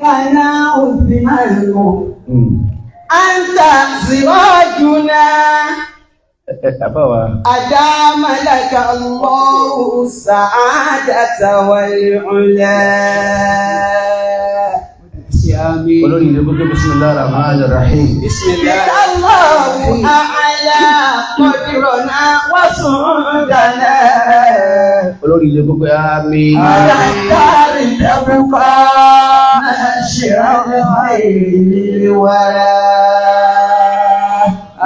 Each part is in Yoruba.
كنا عثمان أنت سراجنا Àfáwà أدام لك الله السعادة والعلا. Àmín. Olórí ilé gbogbo, bismillahir rahmanir rahim. بك الله أعلى قدرنا وصعودنا. Olórí ilé gbogbo, àmín. على الدار تبقى ناشر الخير للورى.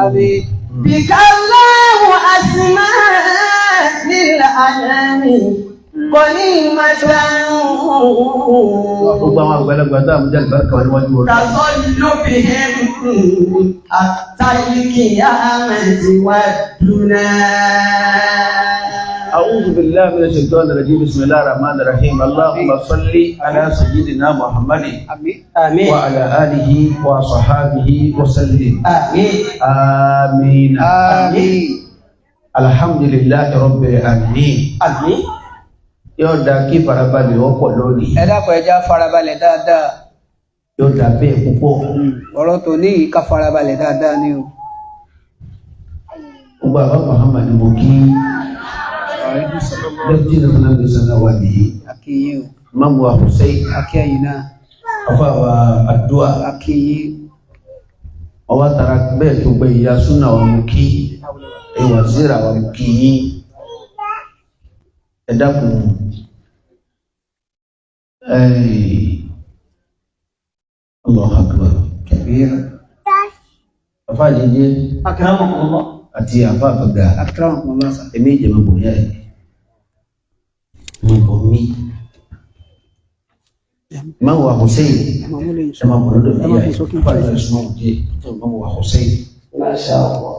Àmín. بك الله أسماء للأنام غنيمة. Gbogbo àwọn àgbàlagbà tá à ń jẹ́ àlùbáríkà wà níwájú ọ̀rọ̀. تظل بهم حتى القيامة والدنا. أعوذ بالله من الشيطان الرجيم، بسم الله الرحمن الرحيم، اللهم صل على سيدنا محمد Àmín. آمين. وعلى آله وصحابه وسلم. آمين. آمين. Àmín. الحمد لله رب العالمين. آمين. Yóò dáa kí farabalẹ̀ wọ́pọ̀ lónìí. Ẹ dákun, ẹ já farabalẹ̀ dáadáa. Yóò dáa bẹ́ẹ̀ púpọ̀. Ọ̀rọ̀ tòní yìí, ká farabalẹ̀ dáadáa ni o. Gbogbo àwọn Muhammad ni mo kí lẹ́fíjì náà fún mi sọ́nà wà nìyí. A kí yín o. Imam wa Hussein, A kí ẹ̀yin náà. afa wa àdúrà. A kí yín. Ọwọ́ tara bẹ́ẹ̀ tó gbé ìyá súnà wa mú kí ẹwà síra wa mú kí yín. Ẹ dákun, Allahu Akbar. Kabir. Afa jẹjẹ أكرمكم الله. Àti afa àfàgà. Akramakumullah sir. Èmi ìjẹ̀mọ̀ bò yá ẹ̀ mọ̀ bọ̀ mí. Imam wa Hussein, Ẹ máa mú lẹ́yìn ẹ máa bọ̀ lọ́dọ̀ Ẹ mi máa yá bọ̀ ẹ̀ sókè. afa àfàgà sùnmọ́ òjé Imam wa Hussein. ما شاء الله.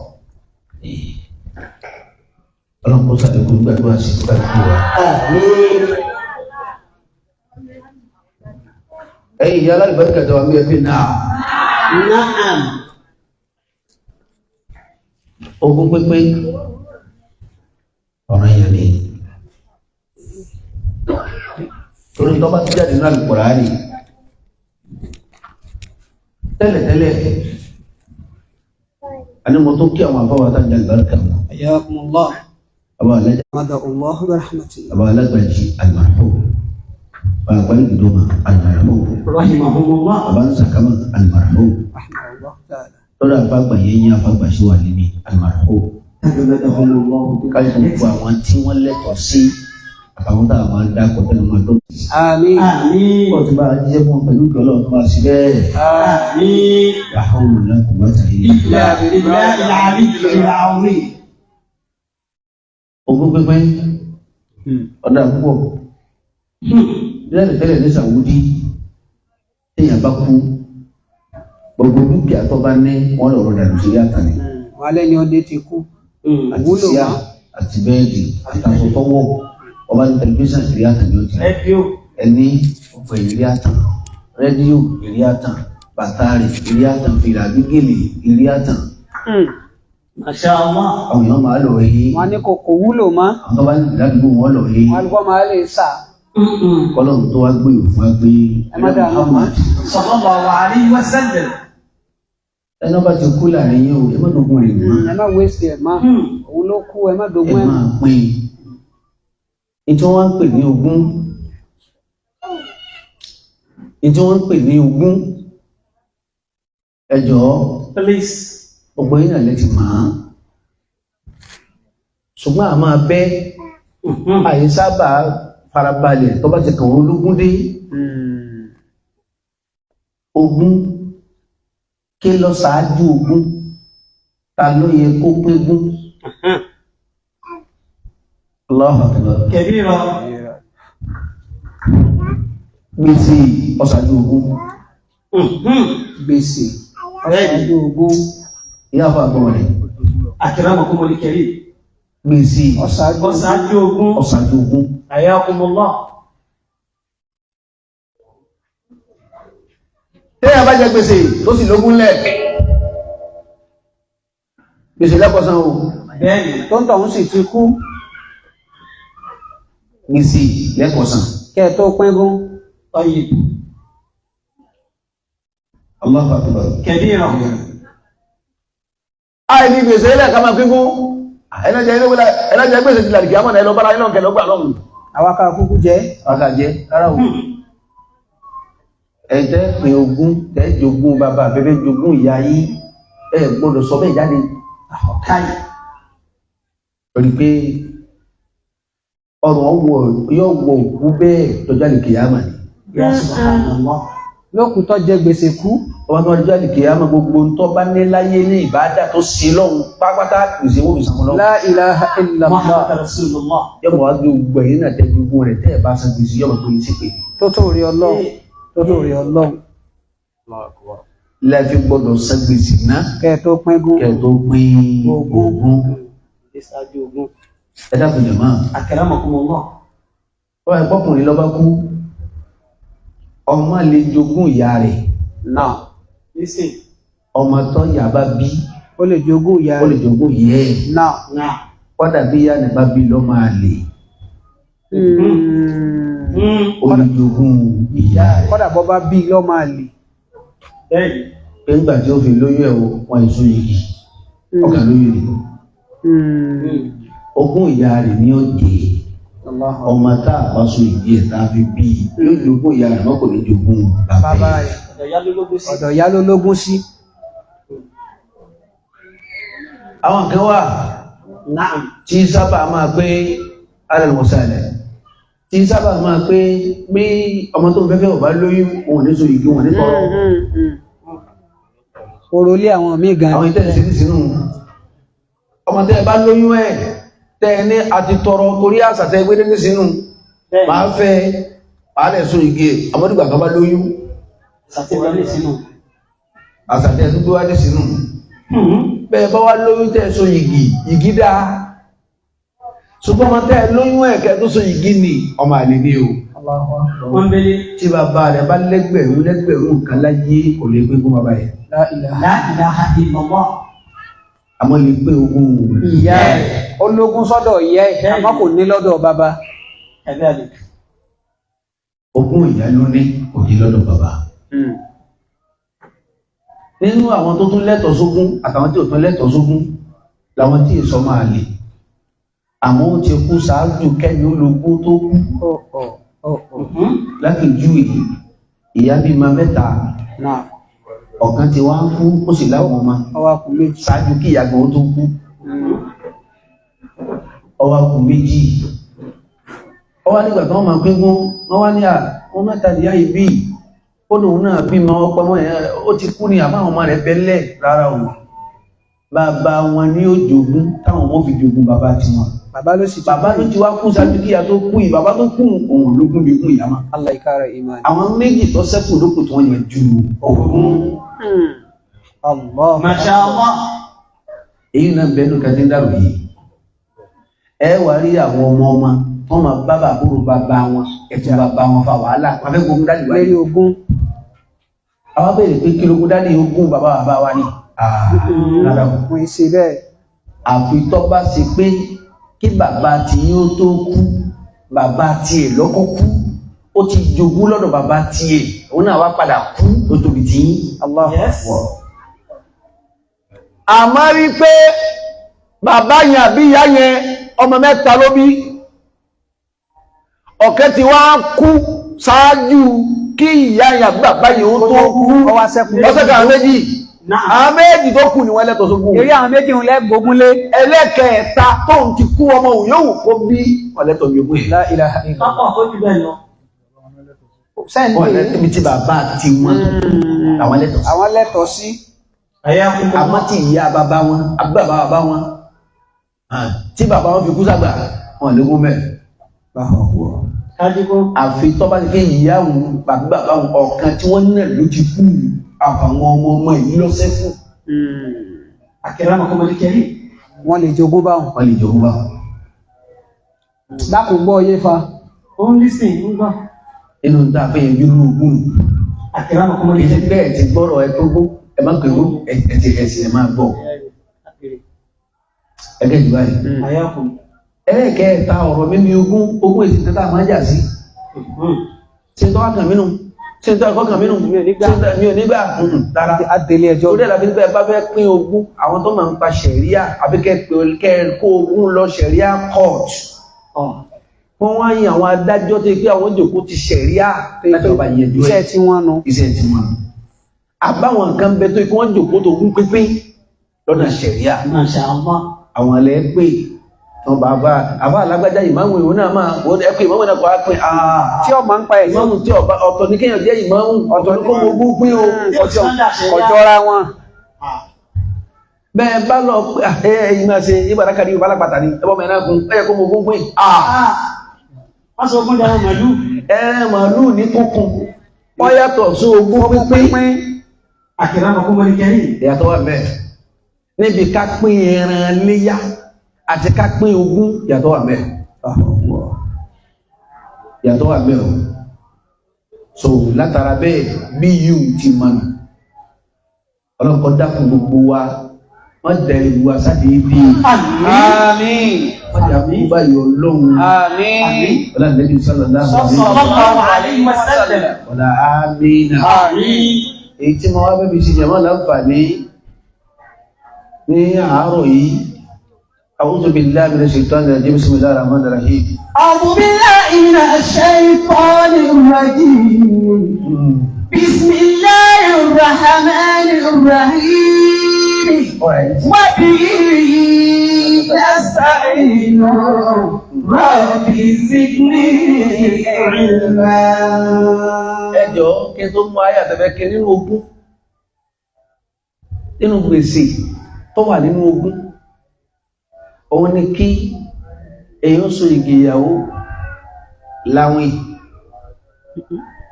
Ọlọ́run kó sàlékún gbàdúrà sí gbàdúrà wa. آمين. Ẹ̀yin ìyá alábàárìkà tó wà mí ẹbí náà. نعم. Ogún pínpín ọ̀ràn yẹn ni, torí tó bá ti jáde náà Al-Kùránì tẹ́lẹ̀tẹ́lẹ̀ àní mo tó kí àwọn afọwọ́ àtàjà àlùbáríkà wọn. Hayyakumullah. Àwọn alájà. Mada Allah bi rahmatihi. Àwọn alágbàjì al-marhum, àwọn àgbáyé ìdòmà al-marhum. رحمهم الله. Àbá ń sàkámà al-marhum. Rahimahullah ta'ala. Lọ́dọ̀ àfàgbà yẹn yín àfàgbà sí wà níbi al-marhum. تغمدهم الله. Káyọ̀ gbogbo àwọn tí wọ́n lẹ́tọ̀ọ́ sí àtàwọn tá a máa ń dákọ̀ tẹ́lẹ̀ máa tó. Àmín. آمين. Pọ̀ tí bá a jíṣẹ́ fún wọn pẹ̀lú ìjọ Ọlọ́run tó máa ṣe bẹ́ẹ̀. آمين. La hawla wala quwwata illa إلا بالله العلي العظيم. Ogún pínpín ọ̀dà púpọ̀. Tẹ́lẹ̀ tẹ́lẹ̀ ní Sàwúdí, téèyàn bá kú, gbogbo dúkìá tó bá ní wọ́n lọ̀rọ̀ dànù sí yàtà ni. Wọn alẹ́ ni ọdẹ ti kú. Àti Wúlò síá, mọ́. àti bẹ́ẹ̀dì, àtàṣọ tọwọ́, ọba ní tẹlifíṣàn ìrí àtàn ni ó ti rẹ̀. Rédíò. Ẹni ọ̀pọ̀ ìrí àtàn, rédíò ìrí àtàn, bàtà rẹ̀ ìrí àtàn, fìlà gígèlè ìrí àtàn. Masha Allah. Àwọn èèyàn máa lọ yí. Wọn ní kò wúlò mọ́. Àwọn tó bá ní ìdádúgbò wọn lọ yí. Wọn alùpùpù máa lè sà. Kọ́lọ́run tó wá gbé òfin wá gbé Ẹ má dànù mọ́. Muhammad. Sallallahu alayhi wa sallam. Ẹni bá ti kú láàrin yín o, ẹ má dogun rẹ̀ mọ́. Ẹ má wéṣì ẹ má. Òun ló kú, ẹ má Ẹ dogun ẹ. máa pín in. Tí wọ́n ń pè ní ogún, ní tí wọ́n ń pè ní ogún, ẹ jọ̀ọ́, Please. gbogbo yín náà lè ti mọ̀ án, ṣùgbọ́n a máa bẹ́ àyè sábà farabalẹ̀ tó bá ti kàn wọ́n ológun dé. Ogún kí lọ ṣáájú ogún? Ta ló yẹ kó pín? Allahu Akbar. Kabira. Gbèsè ọ̀ṣáájú ogún. Gbèsè ọ̀ṣáájú ogún. Ìyá àfọ àgbọ̀n rẹ̀. Akramakumul karim. Gbèsè ọ̀ṣáájú ogún. Ọ̀ṣáájú ogún. Ọ̀ṣáájú ogún. Hayakumullah. Téèyàn bá jẹ gbèsè tó sì lógún lẹ̀, gbèsè lẹ́kọ̀ọ́sán o. Bẹ́ẹ̀ni. Tó ń tọ̀hún sì ti kú. Gbèsè lẹ́kọ̀ọ́sán. Kẹ́ ẹ tó pín gún. Tayyib. Allahu akbar. Kabira. Àìní gbèsè ilẹ̀ ká máa pín fún ẹlẹ́jẹ̀ ẹlẹ́jẹ̀ gbèsè ti làdìkì àmọ́ ẹlọ́ bára iná kẹlọ́ gbà lọ́hùn. Àwa ká kúkú jẹ́. Ọkà jẹ́ rárá o. Ẹ̀tẹ́ pín ogún tẹ́ jogún bàbá bẹ́bẹ́ jogún ìyá yín ẹ gbọ́dọ̀ sọ bẹ́ẹ̀ jáde. Káyì. Torí pé ọrùn ọwọ́ yóò wọ òkú bẹ́ẹ̀ lọ́jọ́ àlìkìyàmà ni. Ya subhanallah. Lókùn tó jẹ gbèsè kú. Ọba tó wá lọ́jọ́ àlìkìyàmà gbogbo ń tọ́ bá ní láyé ní ìbádà tó ṣe lọ́hùn pátápátá gbèsè wọ́n fi sàmú lọ́hùn. La ilaha illallah. Muhammad Rasulullah. Yọ̀bọ̀ wá gbé gbogbo ẹ̀yìn náà tẹ́ jogún rẹ̀ tẹ́ ẹ̀ bá san gbèsè yọ̀bọ̀ pé yín sí pé. Tó tó rí Ọlọ́run. Tó tó rí Ọlọ́run. Lẹ́ẹ̀fi gbọ́dọ̀ san gbèsè náà Kẹ́ ẹ tó pín gún. kẹ́ ẹ tó pín Ogún. ogún. Ìṣáájú ogún. Ẹ dákun jẹ̀mọ́. Akramakumullah. Ọba ìpọ́kùnrin lọ́ba kú. Ọmọ lè jogún ìyá rẹ̀. Náà. Listen. Ọmọ tó yà bá bí Ó lè jogún ìyá ó lè rẹ̀. jogún ìyá ẹ̀. Náà. Náà. Kọ́dà bí ìyá rẹ̀ bá bí lọ́mọ àlè ó lè jogún ìyá rẹ̀. Kọ́dà bọ́ bá bí lọ́mọ àlè. Bẹ́ẹ̀ni. Pé ńgbà tí ó fi lóyún ẹ̀ o, wọn èso yìí ọkàn lóyún rẹ̀. Ogún ìyá rẹ̀ ni ó dé. Allahu Ọmọ tá a bá so ìdí ẹ̀ tá a fi bí i yóò jogún ìyá rẹ̀ mọ́ kò ní jogún bàbá Bàbá ẹ̀. rẹ̀. Ọ̀dọ̀ ìyá ló lógún sí. Ọ̀dọ̀ ìyá ló lógún sí. Àwọn kan wà Naam. tí sábà máa pé alẹ́lùmọ̀sálẹ̀ tí sábà máa pé bí ọmọ tó ń fẹ́fẹ́ ò bá lóyún òun ní so igi wọn ní tọrọ Orólé àwọn míì gan. àwọn ìtẹ́ ìṣe sínú ọmọ tẹ́ ẹ bá lóyún ẹ̀ tẹ́ ẹ ní àti tọrọ torí àṣà tẹ́ gbé dé sínú Bẹ́ẹ̀ni. máa fẹ́ máa lẹ̀ so igi ẹ̀ àmọ́dúgbà kan bá lóyún Ṣàtìlọ́ ní sínú. àṣà tẹ́ tó gbé wá dé sínú bẹ́ẹ̀ bá wá lóyún tẹ́ so igi igi dáa ṣùgbọ́n ọmọ tẹ́ ẹ lóyún ẹ̀ kẹ́ tó so igi ni ọmọ àlè ni o. Allahu akbar. Wọ́n bẹ́lẹ̀. Tí bàbá rẹ̀ bá lẹ́gbẹ̀rún lẹ́gbẹ̀rún nǹkan láyé kò lè pín fún bàbá yẹn La ilaha. La ilaha illallah. àmọ́ lè pín ogún Ìyá ẹ̀. Ó lógún sọ́dọ̀ ìyá ẹ̀ àmọ́ kò ní lọ́dọ̀ bàbá. Kadhalik. Ogún ìyá ló ní kò ní lọ́dọ̀ bàbá. Nínú àwọn tó tún lẹ́tọ̀ọ́ sógún àtàwọn tí ò tún lẹ́tọ̀ọ́ sógún làwọn tí èso máa lè àmọ́ ó ti kú ṣáájú kẹ́ni ó logún tó kú. Ó ó ó ó. Lápèjúwe ìyá bímọ mẹ́ta Náà. ọ̀kan ti wá ń kú ó sì láwọn ọmọ Ọwọ́ kù méjì. ṣáájú kí ìyá gan ó tó kú. Ọwọ́ kù méjì ọwọ́ nígbà tí wọ́n máa pín gún wọ́n wá ní à wọ́n mẹ́ta ìyá yìí bí ó lòun náà bímọ ọpọ ọmọ yẹn ó ti kú ní àbáwọn ọmọ rẹ̀ bẹ́lẹ̀ rárá o bàbá wọn ní ó jogún táwọn ọmọ fi jogún bàbá tiwọn. Bàbá ló sì ti Bàbá ló ti wá kú ṣáájú kí ìyá tó kú yìí bàbá tó kú òun lógún bí kún ìyá ma. Allah ikara imani. Àwọn méjì tó ṣẹ́kù lókù tí wọ́n yẹn ju ogún. Allah. Masha Allah. Èyí náà bẹ́ẹ̀ nù kẹ́tí ń dàrú yìí. Ẹ wá rí àwọn ọmọ ọmọ wọ́n máa bá bàbúrò bàbá wọn ẹ̀tún bàbá wọn fa wàhálà wọn fẹ́ gbógun dálì wáyé. Lérí ogún. Àwọn béèrè pé kí lógún dálì ogún bàbá bàbá wa ni. Rárá o. Wọ́n ṣe bẹ́ẹ̀. Àfi tó bá ṣe pé kí bàbá tí yóò tó kú bàbá tiẹ̀ lọ́kọ́ kú ó ti jogún lọ́dọ̀ bàbá tiẹ̀ òun náà wá padà kú ó tóbi tí yín. Allah. Yes. Àmọ́ rí pé bàbá yẹn àbí ìyá yẹn ọmọ mẹ́ta ló bí ọ̀kẹ́ ti wá kú ṣáájú kí ìyá yẹn àbí bàbá yẹn ó tó kú Ó wá ṣẹ́kù. ọ̀sẹ̀ kan méjì Naam. àwọn méjì tó kù ni wọ́n lẹ́tọ̀ọ́ sógún. Eré àwọn méjì ń lẹ́gbógún lé. Ẹlẹ́kẹ̀ẹ́ta tóun ti kú ọmọ òun yóò kó bí ọ̀lẹ́tọ̀ mi ogún yẹn. La ilaha illallah. Pápá ó jù bẹ́ẹ̀ lọ. Sẹ́ńdì. Ọ̀lẹ́tọ̀ mi ti bàbá ti wọn làwọn lẹ́tọ̀ọ́ sí. Àwọn lẹ́tọ̀ọ́ sí. Ayakumullah. Àmọ́ tí ìyá bàbá wọn àbí bàbá bàbá wọn tí bàbá wọn fi kú sàgbà wọn lógún mẹ́rin. Kájíkó. Àfi tó bá ti ké ìyá òun bàbá bàbá òun ọ̀kan tí wọ́n náà ló ti kú àfàwọn ọmọ ọmọ yìí lọ́sẹ̀ fún. Akramakumul karim. Wọ́n lè jogún báwọn. Wọ́n lè jogún bá wọn. Dákun gbọ́ yé fa. Ó ń lísìn ń gbọ́. Inú ta fẹ́ yẹn dúró ogún. Akramakumul Kì í ṣe karim. bẹ́ẹ̀ ti gbọ́rọ̀ ẹ tó gbó ẹ má pè ó ẹ ti ẹsẹ̀ ẹ máa gbọ́. Ẹgẹ́ jù báyìí. Ayakum. Ẹlẹ́ẹ̀kẹta ọ̀rọ̀ mímí ogún ogún èsì tẹ́tà máa jà sí. Ṣé tọ́wọ́ kàn mí nù? Ṣé n tó ẹ̀kọ́ kan mí nù? Mi ò ní gbà. Ṣé n tó- Mi ò ní gbà. Rárá. Adélé ẹjọ́. Torí ẹ̀ la fi ní bẹ́ẹ̀ bá fẹ́ pín ogún, àwọn tó máa ń pa ṣẹ̀ríà, àbí kẹ́ pé kẹ́ kó ogún lọ ṣẹ̀ríà court. Wọ́n wá yin àwọn adájọ́ tó yẹ pé àwọn jòkó ti ṣẹ̀ríà láti ọba yẹn Iṣẹ́ tí wọ́n nu. iṣẹ́ tí wọ́n. Àbáwọn kan bẹ tó yẹ kí wọ́n jòkó tó ogún pínpín lọ́nà ṣẹ̀ríà. Masha Allah. Àwọn alẹ́ pé wọn bàbá àbá alágbájá ìmáàmù ìwọ náà máa wọ́n ẹ pé ìmáàmù náà kọ́ á pín àà. Tí ọmọ ń pa ẹ̀yìn. Ìmáàmù tí ọba ọ̀tọ̀ ní kéèyàn jẹ́ ìmáàmù ọ̀tọ̀ ní kó mọ ogún pín o. Kọjọ́ra wọn. Bẹ́ẹ̀ bá lọ pé ẹ ẹ̀yin máa ṣe ìbára kàdí ìbára lápàtà ni ẹbọ mẹ́rin náà kún ẹ yẹ kó mọ ogún pín. Wọ́n sọ fún dáhùn màlúù. Ẹ màálù ní kúnkún wọ́n yàtọ̀ sí ogún pínpín. Akramakumul karim. Ìyàtọ̀ wà bẹ́ẹ̀ níbi ká pín ẹran léyà àti ká pín ogún ìyàtọ̀ wà bẹ́ẹ̀. Ìyàtọ̀ wà bẹ́ẹ̀ o. So látara bẹ́ẹ̀ bí yíò ti mọ̀nà ọlọ́kọ̀ dákun gbogbo wa wọ́n dẹ̀rẹ̀ gbogbo wa sáde ibi Àmín. wọ́n dẹ̀ kú báyìí ọlọ́run Àmín. ọlá nẹ́bí sallallahu alaihi Sallallahu alayhi wa sallam. ọlá àmín. Àmín. Èyí tí mo wá fẹ́ fi ṣe jẹ̀mọ́ láǹfààní ní àárọ̀ yìí, a'udhu billahi minash shaitanir rajim, bismillahir rahmanir rahim. أعوذ بالله من الشيطان الرجيم. بسم الله الرحمن الرحيم. وبه نستعين رب زدني علما. Ẹjọ́ kí n tó mú ayé àtẹ̀fẹ́ kí nínú ogún, nínú gbèsè tó wà nínú ogún, òun ni kí èyàn so igi ìyàwó láwìn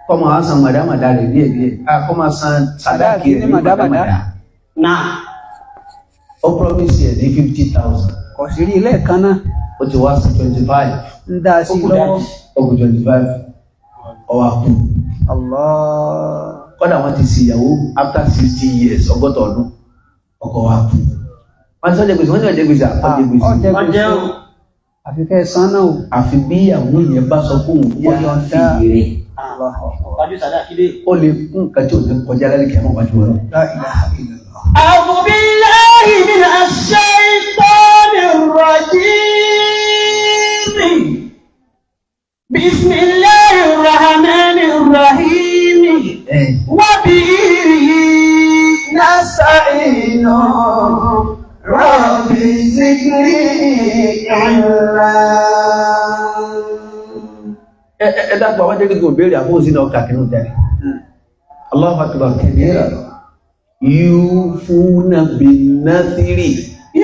kọ́ máa san màdámàdá rẹ̀ díẹ̀díẹ̀, kọ́ máa san sàdáàkì rẹ̀ ní màdámàdá. Náà. Ó promise ẹ̀ ní 50,000, Kò sí rí ilé kan náà. ó ti wá sí 25, Ń dá sí lọ́wọ́. ó kù 25, ó wá kú. Allah. Kọ́dà wọ́n ti sì ìyàwó after 60 years, 60 ọdún, ọkọ wa kú. Wọ́n ti sọ jẹ gbèsè, wọ́n ti jẹ gbèsè, àpọ̀ jẹ gbèsè. Ọjẹ́ Ọjẹ́ gbèsè. o. Àfi kẹ́ ẹ san náà o. Àfi bí ìyàwó yẹn bá sọ fún òun yá Ọyọ̀ǹda. fi rè Allah. Wájú sàdáàkì dé. ó lè kún nǹkan tí ò ní kọjá lálẹ́ kí a máa wájú wọn. La ilaha illallah. أعوذ بالله من الشيطان الرجيم. بسم الله الرحمن الرحيم. وبه نستعين رب زدني علما. Ẹ ẹ dàpọ̀ àwọn jẹ́ gbogbo ìbéèrè àbúrò sínú ọkà kìnnú jáde. Allahu akbar kabira. Yufuna bin-nadhiri.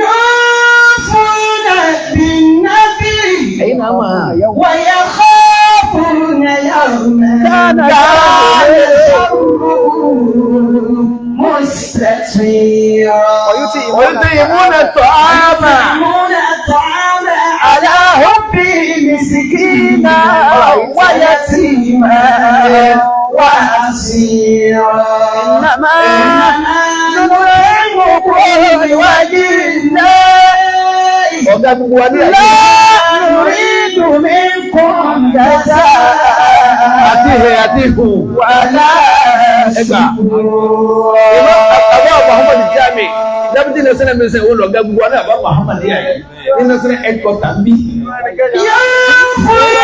يوفون بالنذر Ẹ̀yin náà máa. ويخافون يوما كان شره مستطيرا. ويطعمون الطعام يطعمون الطعام على حبه مسكينا ويتيما وأسيرا. إنما نطعمكم لوجه الله Ọ̀gá gbogbo wa ní àyè. لا نريد منكم جزاء Àti ìhẹ̀ àti ìhùn. ولا Ẹgbà. شكورا. Àbá Muhammad Jami, Deputy National Minister, òun lọ̀gá gbogbo wa ní àbá Muhammad yà yìí. Ní National Headquarter ń bí. يوفون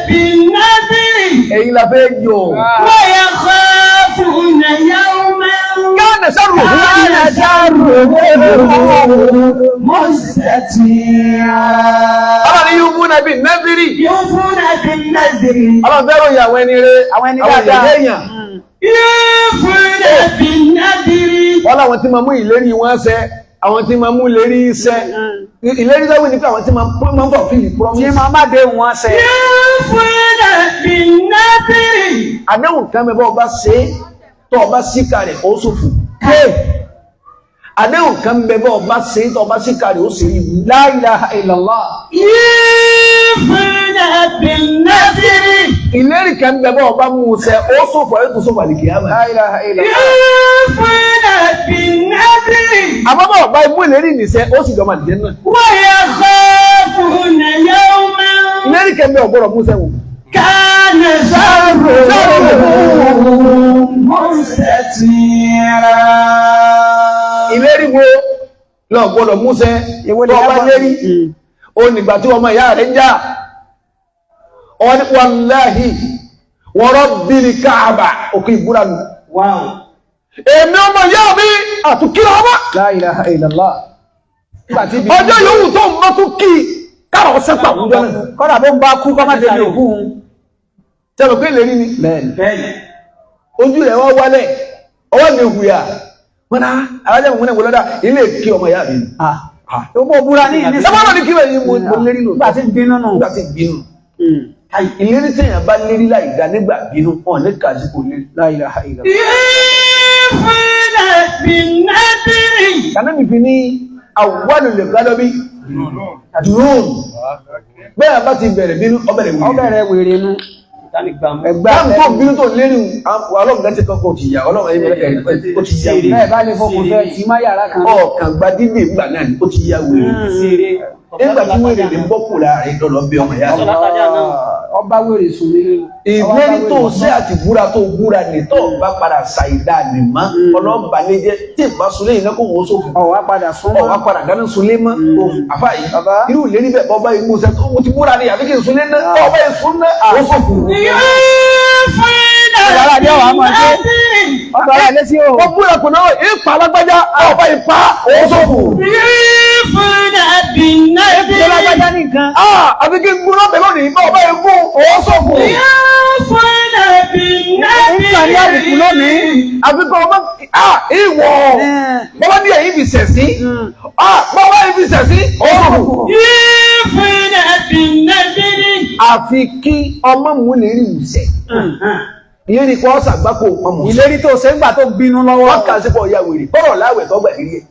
بالنذر Ẹ̀yin la fẹ́ jọ. ويخافون يوما Káàdì sọ̀rọ̀ òun. كان شره مستطيرا. Ọlọ́run ní yóò fún nàbí nẹ́bírì. يوفون بالنذر. Ọlọ́run fẹ́ràn ìyàwó ẹni rẹ̀. Àwọn ẹni Àwọn dáadáa. èèyàn. يوفون بالنذر. Wọ́n láwọn tí máa mú ìlérí wọn ṣẹ, àwọn tí máa mú ìlérí ṣẹ. Ìlérí lọ́wọ́ ni pé àwọn tí máa ń fọ̀ fíìlì Tí promise. máa má dé wọn ṣe. يوفون بالنذر. Àdéhùn kan mẹ́ bọ́ ọba ṣe é, tọ́ ọba síkà rẹ̀ ó ṣòfò. Àdéhùn kan bẹ bọ́ ọba ṣe é, tọ́ ọba síkà rẹ̀ ó ṣe é. La ilaha illallah. يوفون بالنذر. Ìlérí kan bẹ bọ́ ọba mú un ṣẹ, ó ṣòfò ẹ̀ tó ṣòfò àlìkè àmà. La ilaha illallah. يوفون بالنذر. Àmọ́ bọ́ ọba mú ìlérí nìṣẹ́, ó sì jọmọ àlìjẹ́ náà. ويخافون يوما Ìlérí kan bẹ ọ̀gbọ́dọ̀ mú ṣẹ wò. كان كان شره مستطيرا. Ìlérí wo lọ gbọ́dọ̀ múṣẹ Èwo lè tó ọba dábọ̀? lérí? Ó nígbà tí ọmọ ìyá rẹ̀ ń jà. Wọ́n ní wàláhì wa rabbil káàbà òkè ìbúra nù. Wow. Èmi ọmọ ìyá mi àtúnkìrọ̀ ọmọ. La ilaha illallah. Nígbà tí ibi Ọjọ́ yòówù tó ń bá tún kí káàrọ̀ ọ̀sẹ̀ pàwùjọ náà. kọ́dà bó ń bá kú kọ́ má débi òkú un. Tẹ́lẹ̀ pé ìlérí ni. Bẹ́ẹ̀ni. Bẹ́ẹ̀ni. Ojú rẹ̀ wá wálẹ̀, ọwọ́ mi hùyà. Wọ́n ná alájà mọ̀ wọ́n lọ́dà ilé kí ọmọ ìyá mi. Ah. Ó bó búra ní ìní. Sábà náà ní kí wọ́n yí mo lérí lò. Nígbà tí ń bínú nù. Nígbà tí ń bínú. Ìlérí téèyàn bá lérí láì dá nígbà bínú, wọn ní kàzíkò lérí. La ilaha illallah. يوفون بالنذر. Kànáà mi fi ní àwọnù lè gbádọ́ bí dùrún. Bẹ́ẹ̀ bá ti bẹ̀rẹ̀ bínú, ọbẹ̀rẹ̀ wèrè. Ọbẹ̀rẹ̀ wèrè nu. Ẹgbẹ́ Báwo tó bínú tó lérí ọlọ́run gẹ́tì kan kò ti yà ọlọ́run ẹ̀yìn ó ti yà wèrè. Bẹ́ẹ̀ bá lè fokùn fẹ́ tí má yàrá kan. Ọ̀kan gba dídè ńgbà náà ni ó ti yà wèrè. Nígbà tí wèrè lè bọ́ kù láàrin lọ́lọ́ bí ọmọ ìyá rẹ̀. Ọba wèrè sùn ní. Ìlérí tó ṣe àti búra tó búra ní tó bá padà ṣàìdá ní mọ́ ọlọ́ba lè jẹ́ tí ìbá sunlé yìí náà kó wọ́n sófin. Ọ̀wá padà sún mọ́. Ọ̀wá padà dáná sunlé mọ́ àfa yìí. Bàbá. Irú ìlérí bẹ́ẹ̀ bọ́ bá imú sẹ́ tó mo ti búra ní àbí kí n sunlé náà ọba yìí sun náà ó sófin. يوفون Ọ̀rọ̀ àdé ọ̀wá máa ṣe. بالنذر. Ọ̀dọ̀ ara ilé sí o. Wọ́n búra kò náà ìpa alágbájá ọba ìpa ó sófin. يوفون بالنذر. Ṣé lágbájá nìkan? Àbí kí n gún náà bẹ̀ lónìí bá ọba yìí gún ó sófin. يوفون بالنذر. Nǹkan ní àbùkù lónìí. Àbí kọ́ ọmọ ìwọ̀ bọ́lá ní ẹ̀yìn fi sẹ̀ sí bọ́lá yìí fi sẹ̀ sí ó sófin. يوفون بالنذر. Àfi kí ọmọ mú lè rí ìṣẹ̀. Ìyẹn ni kò ṣàgbákò ọmọ mú. Ìlérí tó ṣe ń gbà tó bínú lọ́wọ́. Wọ́n kà sí pọ̀ ya wèrè. Bọ́rọ̀ láwẹ̀ tó gbà lérí ẹ̀.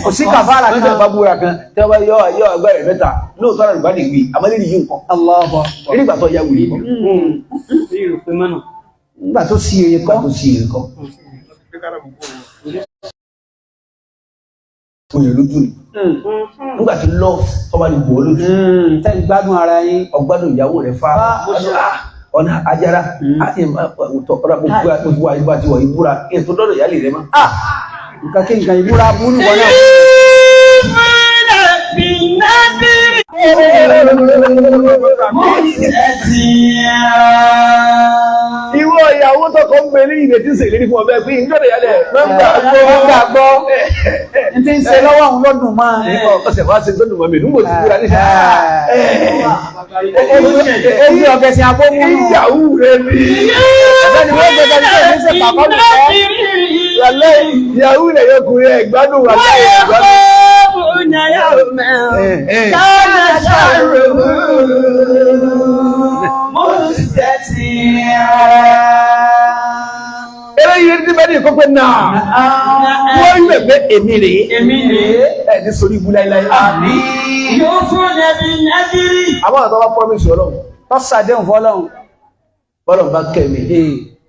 Kò sí kàfàrà Wọ́n kan. tẹ̀ bá búra kan tí wọ́n bá yọ yọ agbára rẹ̀ mẹ́ta lóòótọ́ àrùn bá lè wí àmọ́ lérí yìí nǹkan. Allahu Akbar. Eré ìgbà tó ya wèrè kọ́. Nígbà tó sí èrè Nígbà kọ́. tó sí èrè kọ́. Oyè lójú ni. Nígbà tí love tó bá lè bọ̀ ọ́ lójú. Tẹ́ ń gbádùn ara yín. Ọgbádùn ìyàwó rẹ̀ fa ọ̀nà ajara ọ̀rọ̀ gbogbo àyíbá ti wọ̀ ìbúra ètò dọ́dọ̀ ìyálè rẹ̀ mọ́. Nǹkan kí nǹkan ìbúra burú wọn náà. يوفون بالنذر. مستطيرا. Ìwọ ìyàwó tọkọ ń gbé ní ìrètí ṣèlérí fún ọbẹ̀ pé ìjọ́dọ̀ ìyálẹ̀ mẹ́mbà Wọ́n gbàgbọ́. N ti ń ṣe lọ́wọ́ òun lọ́dún máa. Ọ̀sẹ̀ wá sí tó dùn mọ́ mi nígbò tí búra ní Ó bí ọ̀gẹ̀sìn abómúnú. ìyàwó rẹ̀ ni. Ọ̀gbẹ́ni wọ́n gbé gbẹ́ni tó ní ṣe pàkọ́ nìkan. Wàlẹ́ ìyàwó rẹ̀ yóò kúrẹ́ ẹ̀gbádùn wà láyé ẹ̀gbádùn. ويخافون يوما كان شره مستطيرا. Eléyìí ní bẹ́ẹ̀ ní ìkọ́pẹ́ náà. Wọ́n ń bẹ̀ èmi rèé. Èmi rèé. Ẹ ní sórí ibú láíláí. يوفون بالنذر. Àwọn àtọ́ bá promise Ọlọ́run. Tọ́sàdéhùn fọ́lọ́hun. Bọ́lọ̀ bá kẹ́ mi.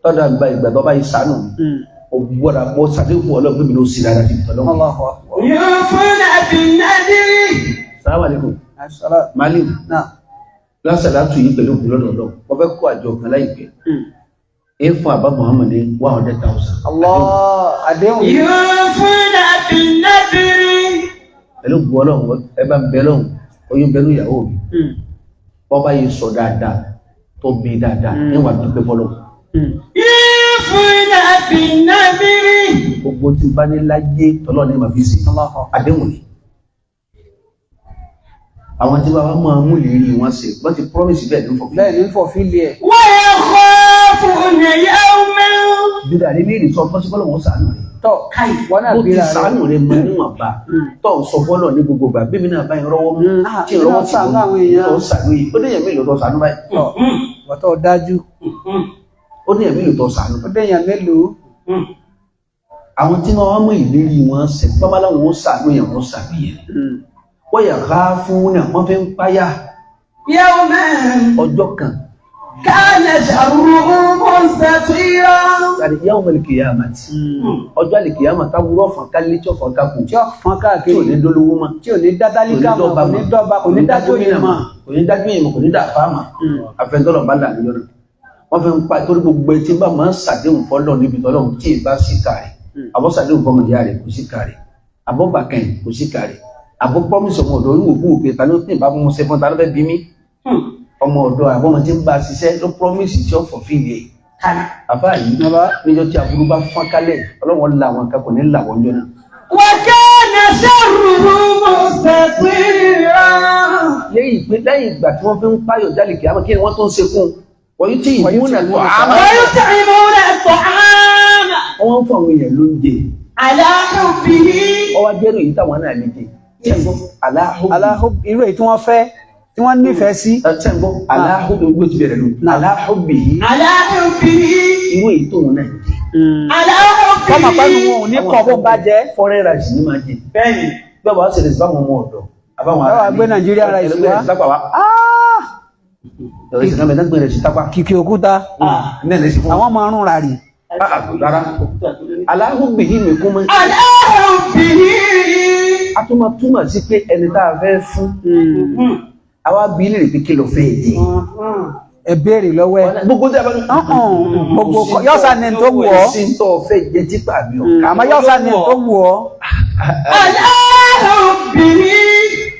Tọ́dà gba ìgbà tó bá yìí sánú mi. Ògbọ́dà bọ́ sàdéhùn Ọlọ́run pé mi ló sì dára sí ìtọ́lọ́run. Allahu Akbar. يوفون بالنذر. Salaam alaikum. Assalam. Malim, Náà. lásàlátù yìí pẹ̀lú ògùn lọ́dọ̀ Ọlọ́run. Wọ́n fẹ́ kó àjọ kan láìpẹ́. Ẹ fún àbá Muhammad ní 100,000. Allah àdéhùn yìí. يوفون بالنذر. Pẹ̀lú ògùn Ọlọ́run, ẹ bá ń bẹ lọ́hùn, oyún bẹ ní ìyàwó mi. Wọ́n bá yìí sọ dáadáa, tó bí dáadáa, níwà dúpẹ́ fọlọ́. يوفون بالنذر. Gbogbo tí n bá ní láyé tọ́lọ́ ní màá fi ṣe. Allahu Akbar. Àdéhùn ni. Àwọn tí bàbá máa mú ìlérí wọn ṣe, wọ́n ti promise bẹ́ẹ̀ ní fọ̀fí. Bẹ́ẹ̀ ní fọ̀ fílì ẹ̀. ويخافون يوما. Bídà ní léèrè sọ fọ́sí fọ́lọ́ wọn ṣàánú rẹ̀. Tọ́ wọ́n náà Bó ti bíra rẹ̀. ṣàánú rẹ̀ mọ níwọ̀nba. Tọ́ ń sọ fọ́lọ́ ní gbogbo ìgbà bí mi náà bá yẹn rọ́wọ́ mú. Tí èmi ìrọ́wọ́ náà ti ṣàánú wọ́n àwọn èèyàn. ó ṣàánú yìí. Ó déyàn mélòó tó ṣàánú báyìí. Tọ́ wọ́n tọ́ dájú. Ó déyàn mélòó tó ṣàánú. Ó déyàn mélòó. Àwọn tí wọ́n mú ìlérí wọn ṣẹ, babaláwo wọn ṣàánú yẹn wọ́n ṣàánú yẹn. Wọ́n yà ká fún náà, wọ́n fi ń páyà يوما ọjọ́ kan. كان شره مستطيرا. Tàbí yawmal qiyamati. Ọjọ́ àlìkìyàmà táwúrọ̀ fọ̀n ká létí ọ̀fọ̀n ká kù. Tí ó fọ́n Tí ò káàkiri. ní dólówó mọ́. Tí ò ní dá tálíkà mọ̀, kò ní dọ́ba, kò ní dá jóyè mọ̀. Kò ní dájú yìí mọ̀, kò ní dá àfá mọ̀. Àfẹ́ntọ́lọ̀ bá là níjọ́ náà. Wọ́n fi ń pa torí gbogbo ẹtí bá máa ń ṣàdéhùn fọ́lọ́ níbi tọ́lọ́hún tí ì bá sí kàrí. Àbọ̀ ṣàdéhùn fọmọ ìyá rẹ̀ kò sí kàrí. Àbọ̀ bàkẹ́yìn kò sí kàrí. Àbọ̀ promise ọmọ ọ̀dọ́ oníwò kú òkè ta ló ní ìbámu ṣe fún ta ló fẹ́ bí mí. Ọmọ ọ̀dọ́ àbọ̀mọ tí ń bá a ṣiṣẹ́ ló promise tí ó fọ̀ fíìlì ẹ̀. Àbá yìí níjọ́ tí aburú bá fọ́n kálẹ̀ Ọlọ́run la àwọn kan kò ní là wọ́n jọ náà. وكان شره مستطيرا Lẹ́yìn ìpín lẹ́yìn ìgbà tí wọ́n fi ń páyọ̀ jálè kí á mọ̀ kí ni wọ́n tó ń ṣe fún un. Wọ́n yóò tí ìmúnà tó àmà. ويطعمون الطعام Wọ́n ń fún àwọn èèyàn lóúnjẹ. على حبه Wọ́n wá jẹ́rìí èyí táwọn náà lè jẹ. Ṣẹ́ńgbọ́ aláhùn. Aláhùn irú èyí tí wọ́n fẹ́ tí wọ́n nífẹ̀ẹ́ sí. Ṣẹ́ńgbọ́ aláhùn gbogbo ti bẹ̀rẹ̀ lò. Aláhùn bìí على حبه irú èyí tóun náà jẹ. على Kọ́mọ̀ pẹ́nu حبه wọn ò ní kọ̀ bó ń bá jẹ́. Foreign rice ni máa jẹ. Bẹ́ẹ̀ni. Bí wàá ṣẹlẹ̀ sí báwọn ọmọ ọ̀dọ́. Àbáwọn Báwa gbé Nàìjíríà rice wá. Tápà wá. Ah! Ìrẹsì náà bẹ̀rẹ̀ gbé ìrẹsì tápà. Kìkì òkúta. Ní ẹ̀rẹsì fún. Àwọn máa ń rún ràrì. Ah, rárá. Aláhùn bìí mi kún mọ́. على حبه A tún máa túmọ̀ sí pé ẹni tá a fẹ́ fún. Àwa bí lè pé kí ló fẹ́ jẹ. Ẹ béèrè lọ́wọ́ ẹ. Gbogbo tí a bá ní. Ọ̀hún, Gbogbo yọ́sà ni tó wù ọ́. Sí tó fẹ́ jẹ tí pàmì ọ̀. Àmọ́ yọ́sà ni tó wù ọ́. على حبه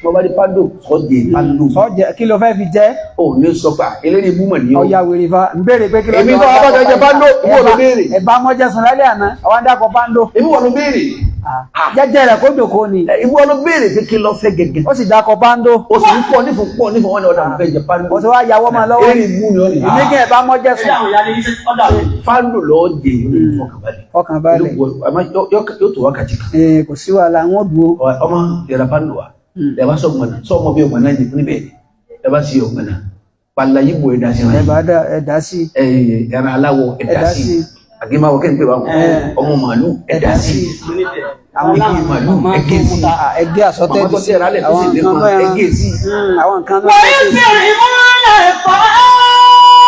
Mo bá dé pando sọ jẹ pando. Sọ jẹ́ kí ló fẹ́ fi jẹ́? Ò ní sọ pé eléré ibú mọ̀ ní o. Ọya wèrè fa. Ń béèrè pé kí ló Èmi bá wa bá jọ jẹ pando, ìwọ ló béèrè. Ẹ̀bá mọ́jẹ́ sùn lálẹ́ àná, àwọn dákọ̀ pando. Èmi wọ̀ ló béèrè. Jẹ́jẹ́ rẹ̀ kó jòkó ni. Ìwọ ló béèrè pé kí ló fẹ́ gẹ́gẹ́. Ó sì dákọ̀ pando. O sì ń pọ̀ nífun pọ̀ nífun wọn ni ọ̀dà mo fẹ́ jẹ pando. Ó ti wá yàwọ́ máa lọ́wọ́. Eléré ibú ni ọ nìyí. Èmi kí ẹ̀bá mọ́jẹ́ sùn. Pando lọ́ọ́ jẹ ìlú ìfọkànbalẹ̀. Ọkàn balẹ̀. Àmọ́ yóò tó wákàtí kan. Ee, kò sí wàhálà, wọ́n dúró. Ọmọ yàrá pando wa. Ẹ bá sọ gbọ̀nà sọ ọmọ bí ọgbọ̀nà jẹ níbẹ̀ ẹ bá sí ọgbọ̀nà. Pàlà yìí bò ẹ̀dá sí Ẹ wọn. bá dá ẹ̀dá sí. Ẹran aláwọ̀ ẹ̀dá Ẹ̀dá sí. sí. Àgémáwọ̀ kẹ́ ń pè wá ọmọ màálù ẹ̀dá sí. Àwọn Igi màálù ẹ̀gẹ́ sí. Ẹgbẹ́ àsọtẹ́ẹ̀dì Màmá tó sí. ti ẹ̀rọ alẹ̀ tó sì Àwọn lè nǹkan mọ tó ẹran. ẹgẹ́ sí. Àwọn nǹkan tó ويطعمون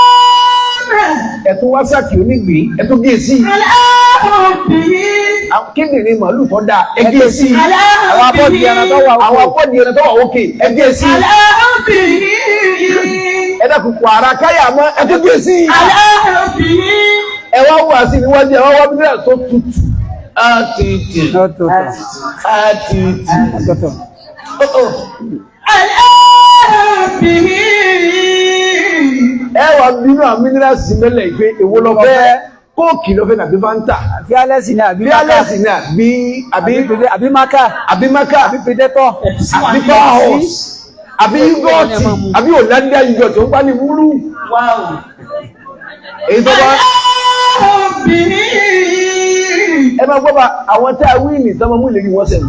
الطعام Ẹ̀tún wá sákì onígbìn ẹ̀tún gé sí. على حبه Kíndìnrín màálù tó dáa ẹgẹ́ sí. على Àwọn abọ́dì ẹran tó wà Àwọn apọ́dì ẹran tó wà òkè ẹgẹ́ sí. على حبه Ẹ dákun kò ara káyà mọ́ ẹtún gé sí. على حبه Ẹ wá wà sí níwájú ẹ wá wá bíbélà tó tutù. Á tutù. Ọ̀tọ̀ọ̀tọ̀. Á tutù. Ọ̀tọ̀ọ̀tọ̀. على حبه Ẹ wà bínú àwọn mínírààsì mẹ́lẹ̀ pé èwo lọ fẹ́ kóòkì lọ fẹ́ nàbí Fanta. Fearless ni àbí Maka. Fearless ni àbí àbí Àbí Maka. àbí Maka. Àbí Predator. Àbí Powerhouse. Àbí yúgọ̀tì. Àbí Hollandia yúgọ̀tì ó ń bá ní wúlú. Èyí tó bá حبه ẹ máa gbọ́ bá àwọn tá a wí ní tọ́ máa mú ìlérí wọn sẹ́nu.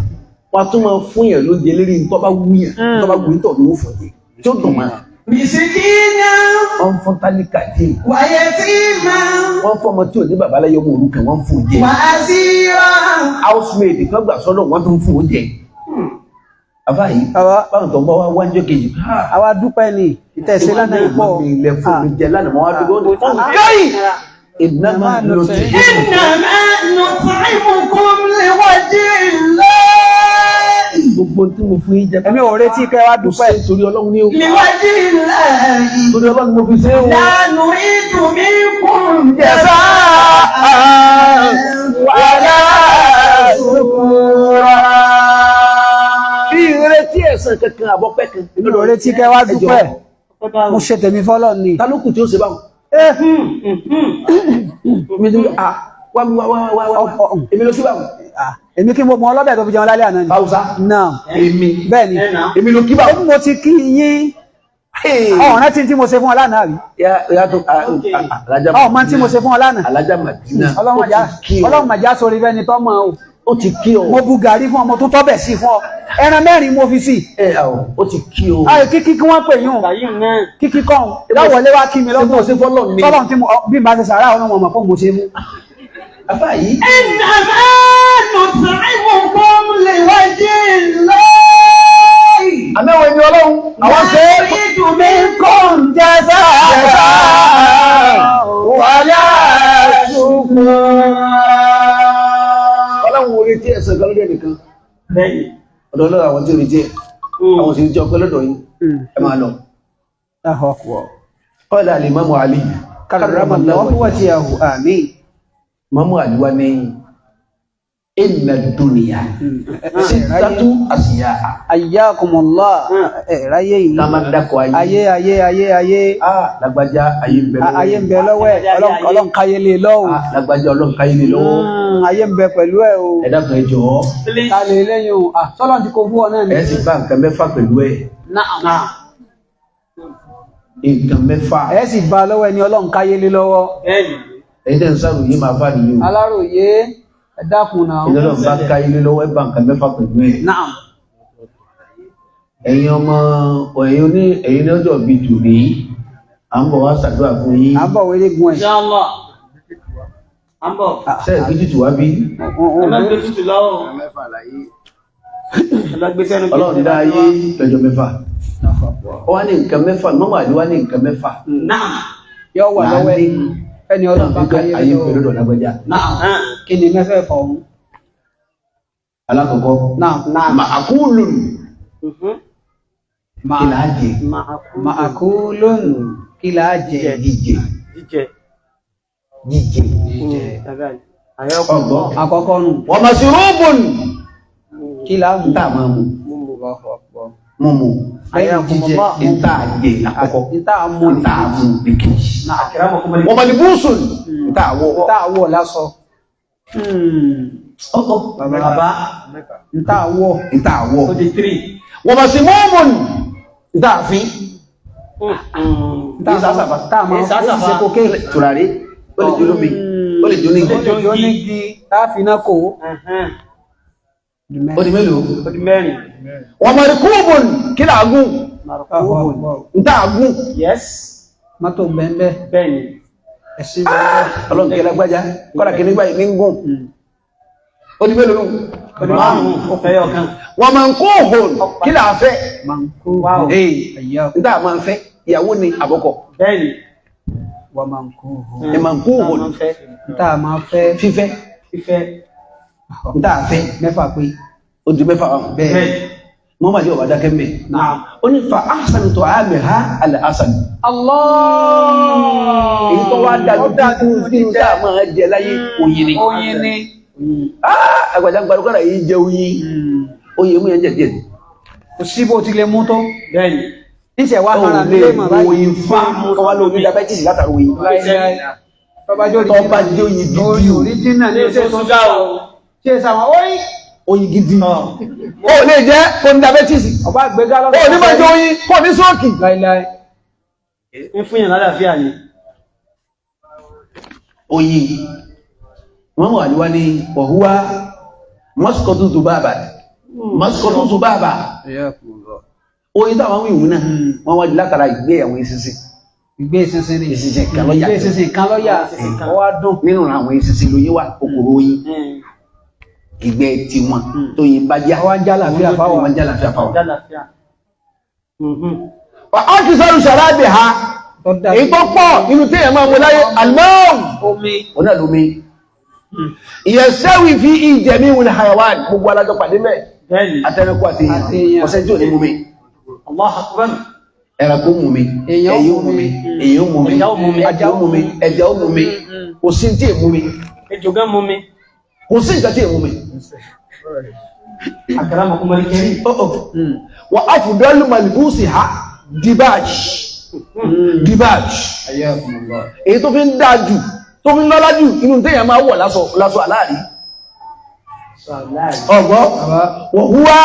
Wọ́n á tún máa fún yàn lóúnjẹ lérí tó bá wú yàn tó bá wù yín tọ̀ lówó fún yẹn tí ó dùn mọ́. مسكينا Wọ́n ń fún tálíkà dé. ويتيما Wọ́n ń fún ọmọ tí ò ní bàbá láyé ọmọ òrukàn wọ́n ń fún oúnjẹ. وأسيرا Housemaid kan gbà sọ́dọ̀ wọ́n tún ń fún oúnjẹ. Àbá yìí Bàbá. báwọn tó ń bá wá wájọ́ kejì. Àwa dúpẹ́ ni ìtẹ̀sí lánàá yìí pọ̀. Mi ilẹ̀ fún mi jẹ lánàá mọ́ wá dúró. Káyì! Ìnáma ló ti. إنما نطعمكم لوجه الله Gbogbo tí mo fún yín jẹ. Èmi ò retí kẹ́ wá Mo dúpẹ́. ṣe torí Ọlọ́run ní o. لوجه الله Torí Ọlọ́run mo fi ṣe o. لا نريد منكم جزاء ولا شكورا. Ìrètí ẹ̀san kankan àbọ̀pẹ́ kan. Èmi ò retí kẹ́ wá dúpẹ́. Mo ṣe tèmi fọ́lọ́ ni. Ta ló kù tí ó ṣe báwọn? Eh, Mi ti ah wá wá wá wá wá. Ọ- Èmi ló kí báwọn. ah, Èmi kí mo mọ ọlọ́bẹ̀ tó fi jẹun lálẹ́ àná ni. Hausa. Náà. Èmi. Bẹ́ẹ̀ ni. Èmi ló kí báwọn. Ó ní mo ti kí yín. Ọ̀ràn tí mo ṣe fún ọ lánàá rí. Ya tó alájà Ọmọ tí mo ṣe fún ọ lánàá. Alájà Màdínà. Ọlọ́run Ó ti kí ọ. Ọlọ́run màjá sórí fẹ́ni tọ́ mọ́ o. Ó ti kí ọ. Mo bu gàrí fún ọmọ tó tọ́bẹ̀ sí fún ọ. Ẹran mẹ́rin mo fi sí. Ẹ àwọ̀ ó ti kí ọ. Ayò kíkí kí wọ́n pè yún. Kíkí kọ́ ọ̀hún. Láwọlé wá kí mi Ṣé mo lọ́gbọ̀n. ṣe fọ́lọ́ ni? Tọ́lọ́run tí mo bí n bá ṣe sàárà ọlọ́run ọmọ fún mo ṣe mú. Àbá yìí. إنما نطعمكم لوجه الله Àmẹ́wọ̀n ẹni Ọlọ́run. Àwọn ṣe é. نريد منكم جزاء ولا شكورا. Ọlọ́run wo retí ẹ̀san kan lọ́dọ̀ ẹnìkan. Ọ̀dọ̀ Ọlọ́run àwọn tí ó retí ẹ̀. Àwọn sì ń jẹ́ ọpẹ́ lọ́dọ̀ yín. Ẹ máa lọ. Allahu Akbar. Qala al-Imamu Ali. Karramallahu wajhahu, àmín. Mọ́mú àdúrà ní inna dunya sittatu asya. Ayyakumullah. Ẹ̀ ráyé yìí. Ká má dákọ̀ ayé. Ayé, ayé, ayé, ayé. Ah, lágbájá, ayé ń bẹ lọ́wọ́. Ayé ń bẹ lọ́wọ́ ẹ̀. Ọlọ́run káyé lé lọ́wọ́. Ah, lágbájá, Ọlọ́run káyé lé lọ́wọ́. Ayé ń bẹ pẹ̀lú ẹ̀ o. Ẹ dákun, ẹ jọ̀ọ́. Ta lè lẹ́yìn o? Ah, sọ́lọ́n ti kó fún ọ náà ni. Ẹ sì bá nǹkan mẹ́fà pẹ̀lú ẹ̀. Na'am. Nǹkan mẹ́fà. Ẹ sì bá lọ́wọ́ ẹni Ọlọ́run káyé lé lọ́wọ́. Bẹ́ẹ̀ni. Ẹ̀yin tẹ́ ń sàròyé máa fà nìyí o. Aláròyé, ẹ dákun náà. Ìjọba bá káyé lé lọ́wọ́, ẹ bá nǹkan mẹ́fà pẹ̀lú ẹ̀. Na'am. Ẹ̀yin ọmọ, ẹ̀yin oní, ẹ̀yin lọ́jọ́ bíi tòní, à ń bọ̀ wá ṣàdúrà fún yín. À ń bọ̀ wéré gun ẹ̀. Inshallah. À ń bọ̀. Sẹ́ẹ̀ bí tútù wá bí? Ẹ má gbé tútù lọ́wọ́. Ẹ má gbé sẹ́nu. Ọlọ́run dá ayé lọ́jọ́ mẹ́fà. Ó wá ní nǹkan mẹ́fà, mọ́mọ́ àdúrà ní nǹkan mẹ́fà. Naam. Yóò wà lọ́wọ́ ẹ̀ ẹni Ọlọ́run bá káyé lé Ayé lọ́wọ́. pẹ̀lú ọ̀dọ̀ lágbájá. Na'am. Kí ni mẹ́fẹ̀ẹ̀fà ọ̀hún? Alákọ̀ọ́kọ́, Na'am. màkúlùn, kí là á jẹ? Ma'akulun, kí là á jẹ? Jíjẹ. Jíjẹ. Jíjẹ. Jíjẹ. Ọgbọ́n. Àkọ́kọ́ nù. Wọ́n máa ṣe róbùn. Kí là á mú? Níta máa mú. Mímu. Lẹ́yìn jíjẹ. Níta jẹ àkọ́kọ́. Níta mú ní Níta mú ní kejì. Na'am. Wọ́n máa ní búùsùn. Níta wọ̀. Níta wọ̀ lásọ. Ọ̀ọ́. Bàbá. Níta wọ̀. Níta wọ̀. Ó di three. Wọ́n máa ṣe mọ́ọ̀mùn. Níta fi. Níta Ìsásàfà. tá a máa Ìsásàfà. ṣe kókè. Tùràrí. Ó lè jó lómi. Ó lè jó ní Ó lè jó nígi tá a fi iná kó. Ó di mélòó? Ó di mẹ́rin. Wọ́n máa ní kúùbùn. Kí là á gùn? Níta gùn. Yes. Mọ́tò bẹ́ẹ̀. Bẹ́ẹ̀ni. Ẹ̀sìn bẹ́ẹ̀. Ọlọ́run kí lágbájá kọ́dà kí nígbà yìí ní ń gùn. Ó di mélòó nù? Ó di márùn-ún. Ẹyọ kan. Wọ́n máa ń kó òhòn. Kí là á fẹ́? Manko. Wow. Ee, Ẹ̀yà níta máa ń fẹ́ ìyàwó ni àbọ̀kọ̀. Bẹ́ẹ̀ni. wa manko. Ẹ máa ń kó òhòn. Níta máa fẹ́. Fífẹ́. Fífẹ́. Níta fẹ́. Mẹ́fà pé. Ó di mẹ́fà wọn. Bẹ́ẹ̀. Mọ́mọ́ àti ọ̀bá dákẹ́ mẹ́. Naam. Ó ní fa ahsan ta'amiha al-asal. Allah. Èyí tó wá dájú nínú tá a máa jẹ láyé, oyin ni. Oyin ni. Ah, àgbàjá ń gbàdúrà kọ́dà yìí jẹ oyin. Oyin mú yẹn jẹ díẹ̀. Kò sí bó ti lè mú tó. Bẹ́ẹ̀ni. Níṣẹ́ wá hàrà Ó mi lè lè mọ̀ báyìí. oyin fá kọ́wá lómi diabetes látara oyin. Láíláí. Tọ́ba jẹ́ Tọ́ba jẹ́ oyin gidi o. Original ní Ṣé ṣe ṣúgà o? Ṣé sàwọn oyin? Oyin gidi. Ó lè jẹ́ kó ní diabetes. Ọba àgbéga lọ́dọ̀. Ó ní máa jẹ oyin kó ní stroke. Láíláí. Ń fún yàn lálàáfíà ni. Oyin. Wọ́n wà níwá ní wọ̀húwá mọ́sùkọ́tù zubaba. Mọ́sùkọ́tù zubaba. Oyin táwọn wíwú náà, wọ́n wá di látara ìgbé àwọn eṣinṣin. Ìgbé ìsinsin ni. Eṣinṣin kan lọ́yà. Ìgbé ìsinsin kan lọ́yà. Ó wá dùn. Nínú àwọn eṣinṣin lóyin wà, kòkòrò oyin. Ìgbẹ́ tiwọn tóyin bá já. Ó wá ń já làáfíà fáwọn. Wọ́n ń já làáfíà fáwọn. Lálàáfíà. Wà á ti sọ́run ṣàrábì ha. Tó dájú. Èyí tó pọ̀ nínú téèyàn máa mú láyé alimọ́ọ̀mù. Omi. Òun náà lómi. Ìyẹ̀sẹ́wì fi ìjẹ̀mí wùlẹ̀ hayawan, gbogbo alájọ pàdé mẹ́. Bẹ́ẹ̀ni. Atẹnukú àti Àti èèyàn. èèyàn. Ọ̀sẹ̀ tí ò ní mú mi. Allahu Akbar. Ẹranko mú mi. Èèyàn Ẹyẹ ó mú mi. Èèyàn ó mú mi. Ẹja ó mú mi. Ajá ó mú mi. Ẹja ó mú mi. Kò sí tí è mú mi. Ejò gan mú mi. Kò sí nǹkan tí è mú mi. Akramakumul karim. Wà á fùdọ́lù màlìbúsì ha dibaj. Dibaj. Èyí tó fi ń dáa jù, tó fi ń lọ́lá jù inú téèyàn máa wọ̀ lásọ lásọ àláàrí. Ọ̀gbọ́, wọ̀húwá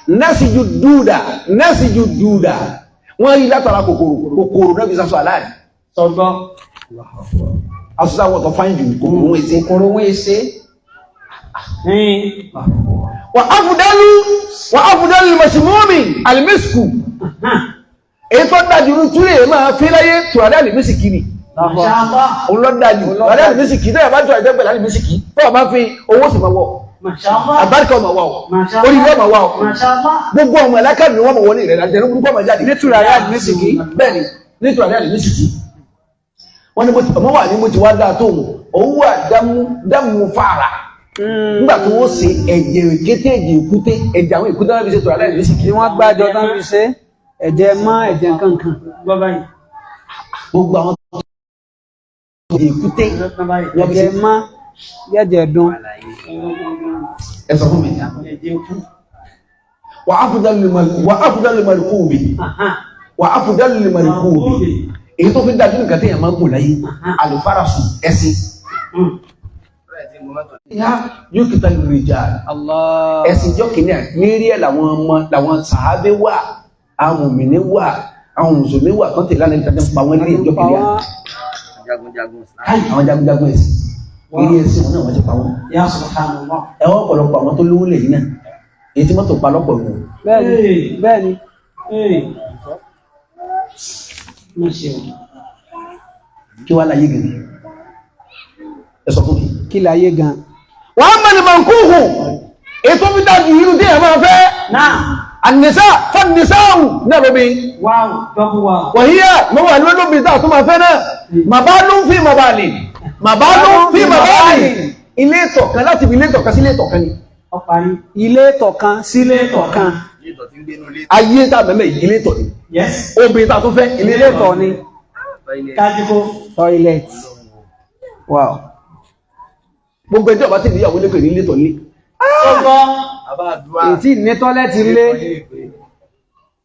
nẹ́sìjú dúdà, nẹ́sìjú dúdà. Wọ́n rí látara kòkòrò, kòkòrò náà fi sásọ àláàrí. Sọgbọ́n. Aṣọ sáwọ́ tó fáyín jù, kòkòrò wọn èsì. Kòkòrò wọn èsè. Wà áfùdálù, wà áfùdálù mọ̀símọ́mì àlìmísìkù. Èyí tó dájú ní túlẹ̀ máa fi láyé tùràdá àlìmísìkì ni. Mashallah. Òun ló dájú. Tùràdá àlìmísìkì tó yà bá tùràdá pẹ̀lú àlìmísìkì tó yà bá fi owó sì máa wọ̀. Mashallah. Àbáríkà ọmọ wa o. Mashallah. Orí ilé ọmọ wa o. Mashallah. Gbogbo ọmọ ẹlẹ́kà ni wọ́n mọ̀ wọlé rẹ̀ láti ẹnu burúkú ọmọ jáde. Ní tùràrí àlìmísìkì. Bẹ́ẹ̀ni, ní tùràrí àlìmísìkì. Wọ́n ní mo ti ọmọ wà ní mo ti wá dáa tó òun. Òun wà dámú dámú fàrà. Nígbà tí wọ́n ṣe ẹ̀jẹ̀ èkété, ẹ̀jẹ̀ èkúté, ẹ̀jẹ̀ àwọn èkúté wọn fi ṣe tùràrí àlìmísìkì. Ni wọ́n gbájọ tán fi ṣe ẹ̀jẹ̀ mọ́ ẹ̀jẹ̀ nǹkan kan. Gbọ́ báyìí. Gbogbo àwọn Èkúté. Ẹ̀jẹ̀ má jẹ́jẹ̀ dún. Ẹ sọ fún mi. Wà á fúdà lè mọ̀rí kú bi. Wà á fúdà lè mọ̀rí kú bi. Èyí tó fi dájú nǹkan téèyàn máa ń gùn láyé, àlùfáàràsù ẹṣin. Ìyá yóò kìtà lórí ìjà. Allah. Ẹ̀sìn jọ́ kìíní à lérí ẹ̀ làwọn ọmọ làwọn sàábé wà, àwọn mùmìnì wà, àwọn mùsùlùmí wà tó tẹ̀lé àná ìtajà pa wọ́n lérí ìjọ́ kìíní à. Káyì àwọn jagunjagun ẹ̀sìn. Eré ẹ̀sìn wọn náà wọ́n ti pa wọ́n. Ya subhanallah. Ẹ̀wọ́n ọ̀pọ̀lọpọ̀ àwọn tó lówó lè yìí náà. Èyí tí mọ́tò pa lọ́pọ̀ nù. Bẹ́ẹ̀ni, bẹ́ẹ̀ni. Má ṣe o. Kí wàá láyé gidi? Ẹ sọ fún mi. Kí láyé gan. Wàá mẹ́rin máa ń kú hù. Ètò fi dájú irú tí ẹ̀ máa fẹ́. Náà. Ànìsá fànìsáhù náà lóbi. Wow, double wow. Wàhíyà mọ́wàá ní lóbi tá a tún máa fẹ́ náà. Màbá ló ń fi màbá lè. Màbá ló ń fi màbá lè. Ilé ìtọ̀kan láti fi ilé ìtọ̀kan sí ilé ìtọ̀kan ni. Ó parí. Ilé tọ̀kan sílé tọ̀kan. Ayé tá a mẹ́mẹ́ yìí ilé ìtọ̀ ni. Yes. Obìnrin tá a tún fẹ́ ilé Ilé ìtọ̀ tọ̀ ni. Kájíkó. Toilet. Wow. Gbogbo ẹjọ́ bá ti níyàwó lẹ́kọ̀ọ́ ní ilé ìtọ̀ ní. Sọ́gbọ́. Ètí ní tọ́lẹ́tì lé.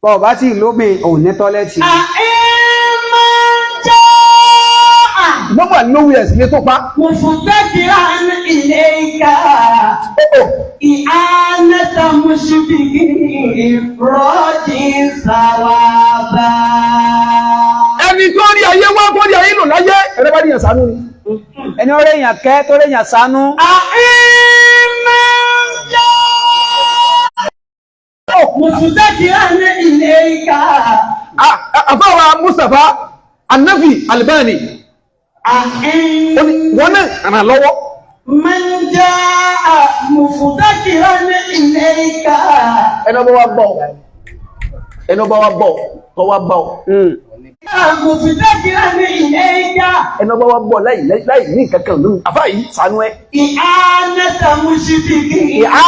Bọ̀ bá tí lómi ò ní tọ́lẹ́tì. Àìmọ̀ jẹ́ Nọ́mbà lówó ẹ̀sìn lé tó pa. مفتكرا إليك إعانة مشفق راجي ثوابا. Ẹni tó rí ayé wá tó rí ayé lò láyé ẹ̀rẹ́ bá níyàn sánú ni. Ẹni ó réyàn kẹ́ tó réyàn sánú. أئمة مفتكرا إليك Àfáwà Mustapha Anafi Albani ó ní wọ́n náà ràn lọ́wọ́. من جاء مفتكرا إليك Ẹni ọba wa bọ̀ ẹni ọba wa bọ̀ tọ́ wa bọ̀ مفتكرا إليك ẹni ọba wa bọ̀ láì láì ní kankan lónìí. Àfáà yìí sánú ẹ. إعانة مشفق Ìhà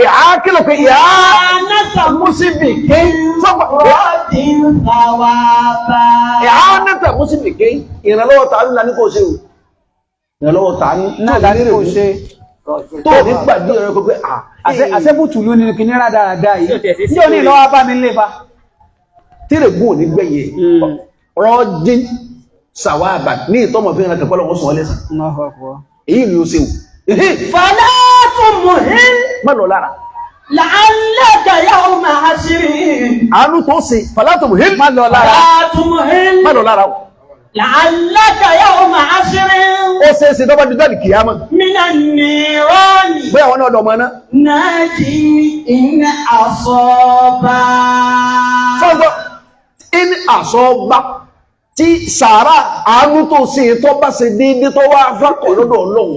ìhà kìlọ̀ pé ìhà إعانة mùsíbì ké sọ́gbà راجي ثوابا. ìhà nẹ́tà mùsíbì ké ìrànlọ́wọ́ tàánú la ní kò ṣe o. Ìrànlọ́wọ́ tàánú Náà la ní kò ṣe. Tó ní gbàgbé ọ̀rẹ́ kó pé à. Àṣẹ́bùtùlù ni kìíní rádaràda yìí. Ní òní ìlọ́wọ́ bá mi lé fa. Tírègùn ò ní gbẹ̀yìn rọ́jí sàwáàbà ní ìtọ́mọ̀ fi hàn kẹ́kọ́ lọ́wọ́ sùn ọlẹ́sàn. Allahu Akbar. Èyí ni ó ṣe o. فلا تمهل Má lọ lára. لعلك يوم حشر. Àánú tó ṣe fàlátòmù hìl. Má lọ lára. فلا تمهل Má lọ lára o. لعلك يوم حشر Ó ṣe é ṣe dọ́gba dídá ní kìyàmá. من النيران Bóyá àwọn náà dọ̀ ọmọ náà. ناجي إن أصابا. Sọ́gbọ́n in àsọ̀gbà tí sàárà àánú tó ṣe tó bá ṣe déédéé tó wá fákọ̀ lọ́dọ̀ Ọlọ́run.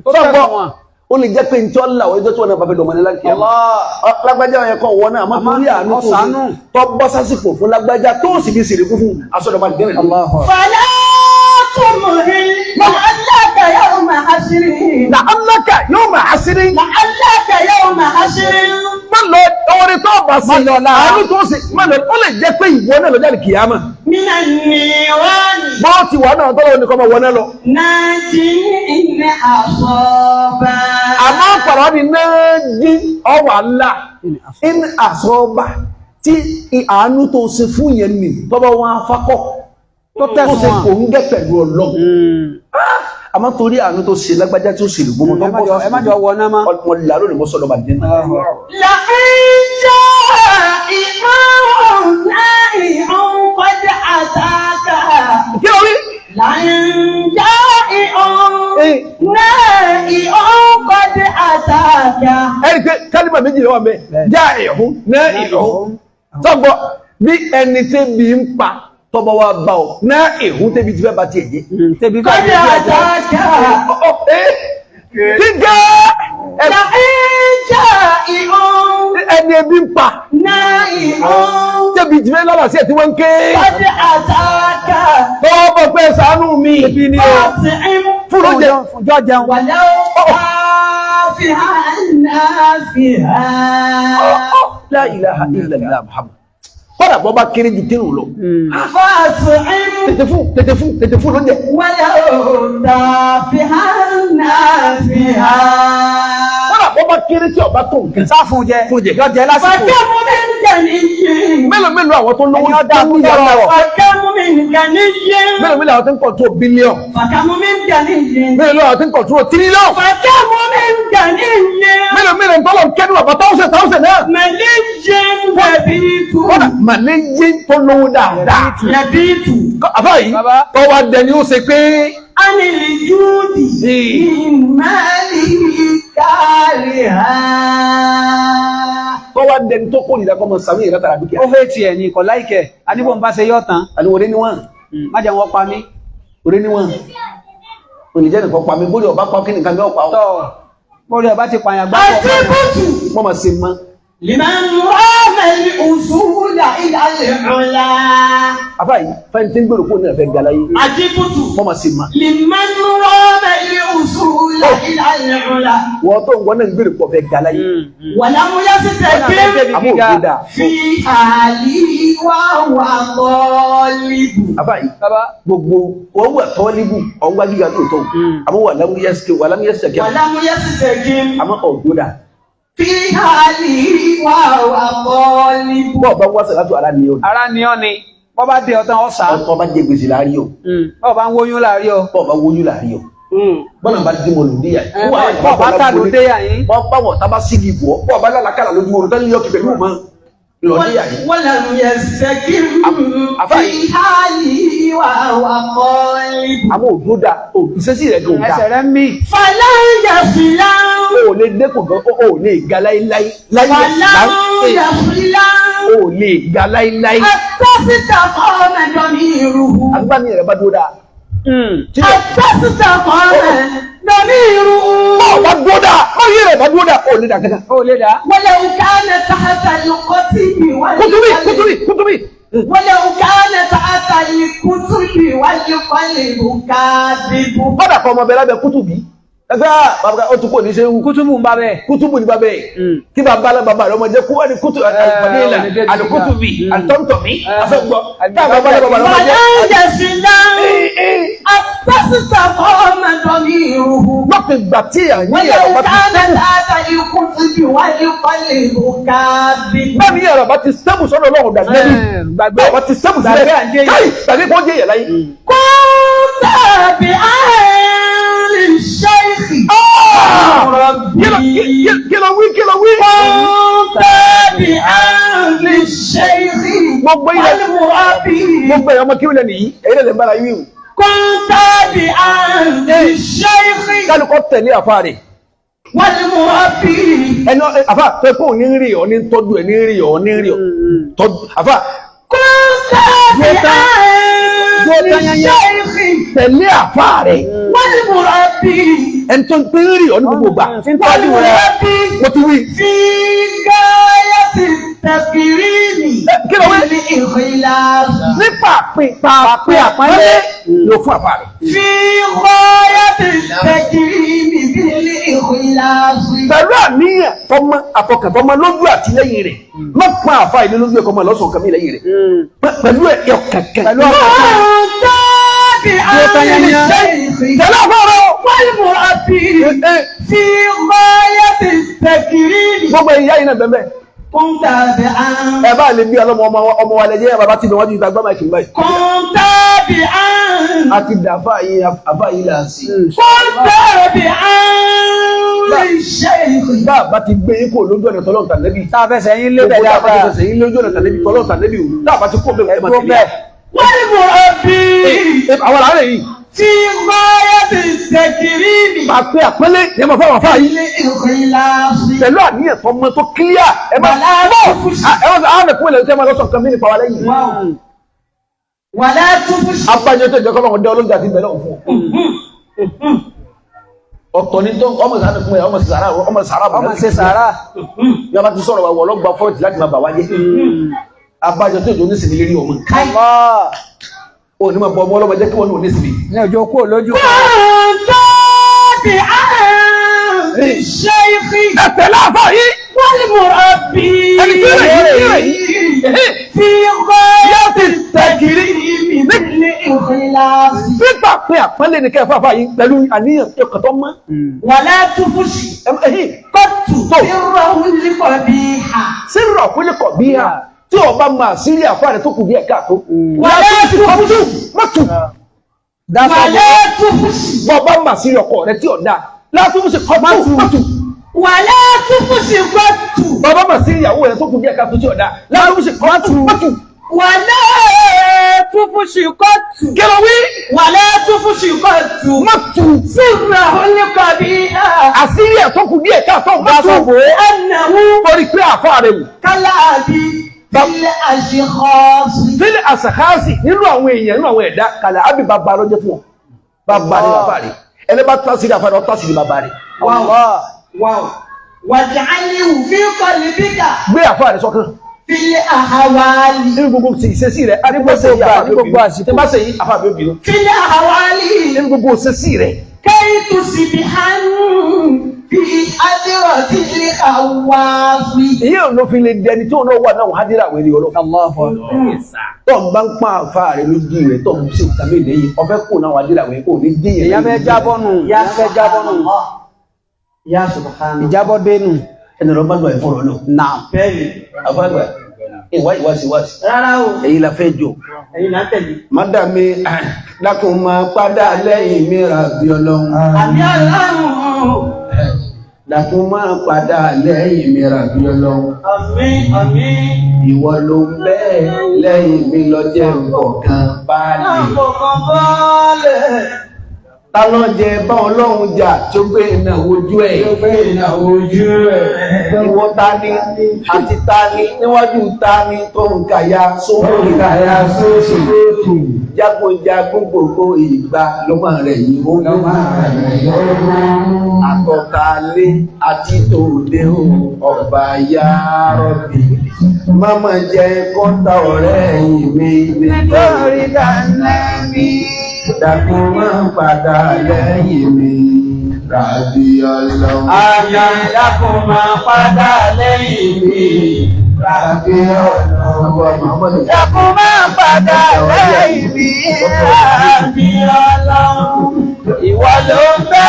Tó Sọ́gbọ́n tẹ̀sùn wọn. ó lè jẹ́ pé ní tí wọ́n là wọ́n ẹjọ́ tí wọ́n náà bá fẹ́ dọ̀mọ́ ní láti Allah. lágbájá yẹn kọ́ wọ́n náà àmọ́ torí àánú tó ṣe ọ̀sánú. tó bọ́ sásìkò fún lágbájá tó sì fi sèrèkú fún asọ́dọ̀mọ́ àdìgẹ́rẹ̀ lórí. Allahu Akbar. فلا تمهل لعلك يوم حشر. La'allaka yawma hasrin. لعلك يوم حشر. Má lọ orin tó bá sí Má lọ lára. àánú tó ṣe má lọ ó lè jẹ́ pé ìwọ náà lọ́jà kìyàmá. من النيران Bọ́ọ̀ ti wà náà tọ́lọ́ ní kọ́ máa wọ náà lọ. ناجي إن أصابا. Àmọ́ pàrọ̀ ni náà dín ọwà ńlá in àsọ̀ọ́bà tí àánú tó ṣe fún yẹn nì tọ́bọ̀ wọn afákọ̀ Tó tó tẹ̀sùn ṣe wọn. kò ń gẹ́ pẹ̀lú Ọlọ́run. Àmọ́ torí àánú tó ṣe lágbájá tí ó ṣe lùgbọ́n Ẹ má jọ- ẹ má jọ wọ náà mọ́. Wọn là lónìí mọ́ sọ́dọ̀ bàjẹ́ náà. لئن جاء إمام نائع قد أتاك. Kí ló rí? لئن جاء نائع قد أتاك. Ẹni pé kálímà méjì ló wà mẹ́ já ìhún náà ìhún. Sọ́gbọ́ bí ẹni tẹ́bi ń pa tọ́bọ̀ wa bá ọ náà ìhún tẹ́bi ti fẹ́ ba tiẹ̀ jẹ́. Tẹ̀bí bá قد mi jẹ́ ẹ̀jẹ̀. أتاك. Gíga لئن جاء ẹni ebi ń pa نائع tẹ́bi ti fẹ́ lọ́la sí ẹ̀ tí wọ́n ń ké. قد أتاك. Tọ́bọ̀ pé ṣàánú mi. فأطعم Fún lóúnjẹ. Jọ jẹun. ولو كافها نافها. La ilaha illallah Muhammad. Kọ́dà bọ́ bá kéré ju kírun lọ. فأطعم Tètè fún, tètè fún, tètè fún lóúnjẹ. ولو تافها نافها. Kódà bọ́ bá kéré tí ọba tó nǹkan. Sáfún jẹ. Fún jẹ. Yọ jẹ lásìkò. فكم من غني Mélòó mélòó àwọn tó lówó Ẹni ọ̀dà tó ní púpọ̀ yàrá lọ́rọ̀. فكم من غني Mélòó mélòó àwọn tó ń kọ̀ntró bílíọ̀n. فكم من غني Mélòó mélòó àwọn tó ń kọ̀ntró tírílíọ̀n. فكم من غني Mélòó mélòó tọ́lọ̀ ń kẹ́nu àbá táwùsẹ̀ táwùsẹ̀ náà. ملي يبيت Kódà màlẹ́ yé tó lówó dáadáa. يبيت Àfáà yìí, Bàbá. tọ́wọ́ dẹni ó ṣe pé عن الجود من ماله كارها. tọ́wọ́ dẹni tó kórìíra kọ́ mọ sàmì ìrẹ́tara dúkìá. Ó fẹ́ tiẹ̀ ní kọ̀ láìkẹ̀. A ní bò ń bá ṣe yọ̀ tán. Àní orí níwọ̀n, Má jẹ́ wọn pa mí. orí níwọ̀n. Olùjẹ́ nìkan pa mi, bóyá ọba pa kí nìkan bí ọ̀pá ọ̀. Tọ́ bórí ọba ti pààyàn gbá pọ̀. أجبت Wọ́n máa ṣe mọ́. لمن رام الأصول إلى العلا. Àfáà yìí, fẹ́ni tí ń gbèrò kó ní ẹ̀fẹ́ ga láyé. أجبت Wọ́n máa ṣe mọ́. لمن رام الأصول إلى العلا Wọ́n tó ń wọ́n náà ń gbèrò pọ̀ fẹ́ ga láyé. ولم يستقم Àmọ́ òde dáa. في أهله وهو طالب. Àfáà yìí, Bàbá. gbogbo wọ́n wà tọ́líbù ọ̀ngbá gíga lóòótọ́. Àmọ́ wà lámúyẹ́sìkè wà lámúyẹ́sìkè ولم يستقم àmọ́ ọ̀gbọ́dà. في أهله وهو طالب. Bọ́ọ̀ bá wá sàlátù ara ni o. Ara ni ọ́ ni. Bọ́ bá dé ọtán ọ̀sà. Ọkọ bá jẹ gbèsè láàárín o. Bọ́ bá ń wóyún láàrí ọ. Bọ́ọ̀ bá wóyún láàárín o. Bọ́ọ̀nà bá dín mọ́ lòdì yà. Bọ́ bá tà ló dé yà yín. Bọ́ bá wọ̀ tábà sígi bọ̀ bọ́ọ̀ bá lálàkàlà lójú oorun tẹ́lẹ̀ yọkì pẹ̀lú mọ́. Lòdì yà yìí. ولم يستقم àfáà في yìí. حاله وهو طالب. Àmọ́ òdòdà ìṣesí rẹ̀ gan Ẹsẹ̀ òdà. rẹ̀ ń mì. فلن يصل O ò lè dẹ́kun gan, o ò lè ga láíláí. Láyé فلن láyé. يصل O ò lè ga láíláí. حتى استقام ضميره. Àgbà mi rẹ̀ bá dúró dáa. حتى استقام ضميره. Bọ́ọ̀ bá dúró dáa, báyìí rẹ̀ bá dúró dáa, o ò lè dà kankan. Ó lè dá. ولو كان تحت القتل Kútúbí والقلب kútúbí kútúbí. ولو كان تحت الكتب والقلب كاذب. Bọ́dà kọ́ ọmọ bẹ lábẹ́ kútùbí. Ẹgbẹ́ bàbá ó tún kò ní ṣe ń wù. Kútùbù ń bá bẹ́ẹ̀. Kútùbù ní bàbá yìí. Kí bàbá alá bàbá rẹ̀ ọmọ jẹ́ kú wá ní kútù àlùfàdílà ọ̀nà débi àlùkútùbí gíga. àlùtọ́mtọ̀mí. Eh, Afẹ́gbọ́. Tá bàbá alá bàbá rẹ̀ ọmọ jẹ́. ولن يصل حتى استقام ضميره. Lọ́pẹ̀ ìgbà tí àyè ولو ẹ̀rọ bá ti كان تحت الكتب والقلب كاذب. bẹ́ẹ̀ ni ẹ̀rọ bá ti sẹ́bù sọ́dọ̀ ọlọ́run gbàgbé bí. Gbàgbé. Bẹ́ẹ̀ bá ti sẹ́bù Gbàgbé sílẹ̀. à ń jẹ́ yẹn. Káyì gbàgbé kó jẹ́ yẹ̀ láyé. كنت بأهل الشيخ Kí ló- kí ló wí kí ló wí? كنت بأهل الشيخ Gbogbo ilẹ̀ والمربي. gbogbo ẹ̀yọ́ ọmọ kí wọ́n lẹ̀ nìyí ẹ̀yin lè bára yín o. كنت بأهل الشيخ Kálukọ́ tẹ̀lé àfa rẹ̀. والمربي. Ẹni àfa tó kó ní rí ọ ní tọ́jú ẹ ní rí ọ ní rí ọ. Tọ́jú àfa كنت بأهل الشيخ tẹ̀lé àfa rẹ̀. والمربي. Ẹni tó ń pín rí ọ ní gbogbo ìgbà. Tí ń tọ́jú rẹ̀. والمربي. Mo ti wí. في غاية التكريم Kí ló wí? بالإخلاص. Nípa pín pàápín àpọ́nlé ló fún àfa rẹ̀. في غاية التكريم بالإخلاص. Pẹ̀lú àníyàn tọmọ àfọkàntọmọ lójú àtìlẹ́yìn rẹ̀. Má pa àfa ìlú lójú ẹ̀kọ́ mọ́ lọ́sàn-án kan mí lẹ́yìn rẹ̀. Pẹ̀lú ẹ̀ ọ̀kànkàn. Pẹ̀lú ọ̀kànkàn. كنت بأهل الشيخ Tẹ̀lé àfa rẹ̀ o. والمربي في غاية التكريم. Gbogbo ìyá yìí náà bẹ́ẹ̀ bẹ́ẹ̀. كنت بأن Ẹ bá lè bí ọlọ́mọ ọmọ wa lẹ́jẹ́ bàbá tí ìbẹ̀wájú ìta gbọ́mọ̀ ìkìlú báyìí. كنت بأن A ti dà àfáà yìí àfáà yìí là ń sí. كنت بأهل الشيخ Bá a bá ti gbé yín kó lójú ọ̀nà tọ́lọ́run tànẹ́bì. Tá a fẹsẹ̀ yín lébẹ̀ Gbogbo tá a bá ti dáadáa. fẹsẹ̀ yín lójú ọ̀nà tànẹ́bì tọ́lọ́run tànẹ́bì o. Tá a bá ti kó bẹ́ẹ̀ ẹ máa Ẹ̀dúró tẹ̀lé. bẹ́ẹ̀. والمربي Àwọn làárẹ̀ yìí. في غاية التكريم Pàpẹ́ àpẹ́lẹ́ ni ẹ máa fáwọn àfáà yìí. بالإخلاص. Pẹ̀lú àníyàn tọmọ tó kílíà. Ẹ máa Wàlá bọ̀ túfúsì. ẹ máa àwọn ẹ̀kú ilẹ̀ tẹ́ máa lọ́sọ̀ nǹkan mí nípa wa lẹ́yìn. ولا تفش Abájọ tó jẹ́ kọ́ lọ́wọ́ dé ọlọ́jà ti bẹ̀rẹ̀ òfin. Ọ̀tọ̀ ni tó ọmọ sàrà fún ẹ ọmọ sàrà ọmọ sàrà Ọmọ ṣe sàárà. Yọba ti sọ̀rọ̀ wa wọ̀ ọlọ́gba fọ́ọ̀tì láti máa bà wá jẹ́. Abájọ tó jọ onísìnmi lérí ọmọ. Allah. O ní ma bọ ọmọ ọlọ́mọ jẹ́ kí wọ́n ní onísìnmi. Ní ọjọ́ kúrò lójú. كنت بأهل الشيخ Ẹ tẹ̀lé àfáà yìí. والمربي Ẹni tí ó rẹ̀ yìí, tí ó rẹ̀ yìí. في غاية Àpọ́nlé ní kẹfà fà yìí pẹ̀lú àníyàn ọkàn tó mọ́. ولا تفشي قط سره القبيح Sírọ̀ kúlẹ̀ kọ̀ bí hà tí o bá máa sírí àfa rẹ̀ tó kù díẹ̀ káàtó. ولا تفشي Mọ́tù ولا تفشي bọ́ bá máa sírí ọkọ rẹ̀ tí ò dáa. Látúnṣe kọ́ mọ́tù mọ́tù. ولا تفشي قط Bọ́ bá máa sírí ìyàwó rẹ̀ tó kù díẹ̀ káàtó tí ò dáa. Látúnṣe kọ́ mọ́tù. ولا تفشي قط Kí ló wí? ولا تفشي قط Mọ́tù. سره القبيح Àṣírí ẹ̀ tó kù díẹ̀ káàtó mọ́tù. أنه Torí pé àfa rẹ̀ wù. كالأبي في الأشخاص Fílẹ̀ àṣàkáàsì nínú àwọn èèyàn nínú àwọn ẹ̀dá kàlẹ̀ ábí bàbá ló jẹ́ fún ọ. Bàbá rẹ̀ bàbá rẹ̀. Ẹni bá tó àṣírí àfa rẹ̀ ọ̀tọ̀ àṣírí bàbá rẹ̀. واو واو واجعله في قلبك Gbé àfa rẹ̀ sọ́kàn. في الأحوال Nínú gbogbo ìṣesí rẹ̀, àti bó ṣe yí àfa ní mi gbogbo obìnrin. àsìkò. Tí bá ṣe yí àfa mi obìnrin. في الأحوال Nínú gbogbo ìṣesí rẹ̀. كي تصبح في حضرة الخواص Èyí ò ló fi lè dẹni tó náà wà náà wọ́n hádìrà wẹ̀rẹ̀ ọlọ́. Allahu akbar. Tó ń bá ń pa àfa rẹ̀ lójú rẹ̀ tó ń ṣe tàbí lẹ́yìn ọ̀fẹ́ kò náà wà hádìrà wẹ̀rẹ̀ kò ní díyẹ̀. Èyàn fẹ́ jábọ́ nù. Èyàn fẹ́ jábọ́ nù. Ya subhanallah. Ìjábọ́ dé nù. Ẹni ọ̀rọ̀ bá lọ ẹ̀fọ́ rọ̀ náà. Naam. Bẹ́ẹ̀ni. Àfa àgbà ìwá ìwáṣí wáṣí. Rárá o, Èyí la fẹ́ jọ. ẹ̀yin là ń tẹ̀lé. Mádàmí dákun máa padà lẹ́yìn mi ràbí ọlọ́run. Àmì Ọlọ́run. Dákun máa padà lẹ́yìn mi ràbí ọlọ́run. Àmín, àmín. Ìwọ ló ń bẹ́ẹ̀ lẹ́yìn mi lọ jẹ́ nǹkan balẹ̀. Àpòkàn bọ́ọ̀lẹ̀. Ta ló jẹ bá ọlọ́run jà tó gbé iná ojú ẹ̀? Ìwọ ta ni àti ta ni níwájú ta ni tó ń kàyà sókè. Jagunjagun gbogbo ìgbà lọ́mọ rẹ̀ yìí ó gbé. Àtọ̀tàlé àti tòde o, ọba ya rọ̀bì. Máma jẹ kọ́ńtà ọ̀rẹ́ ẹ̀yìn mi nítorí dáná mi. Dàkún máa ń padà lẹ́yìn mi, ràbí ọlọ́run. Àmì dákun máa padà lẹ́yìn mi. Ràbí ọlọ́run. Dákun máa padà lẹ́yìn mi, àbí Ọlọ́run. Ìwọ ló ń bẹ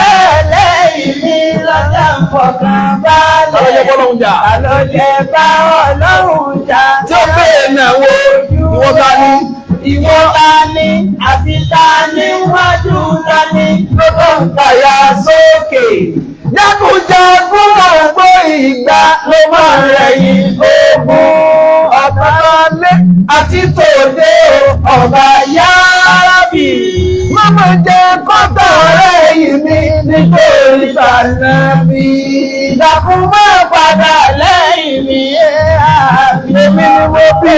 lẹ́yìn mi lọ́jà ń fọkàn Ta ló jẹ́ balẹ̀. bọ́lọ́hun jà? Ta ló jẹ́ bá Ọlọ́run jà? Tí ó bẹ́ẹ̀ náà wo ìwọ ta ni? Ìwọ ta ni àti ta ni wájú ta ni ló tó ń tàyà sókè? Jagunjagun gbogbo ìgbà ló máa rẹ̀yìn ogun. Ọ̀tàlé àti tòde ọba yárábì. Máma jẹ kọ́tà ọ̀rẹ́ yìí mi nítorí tànàbí. Dákun máa padà lẹ́yìn mi, àbí Èmi ni mo bí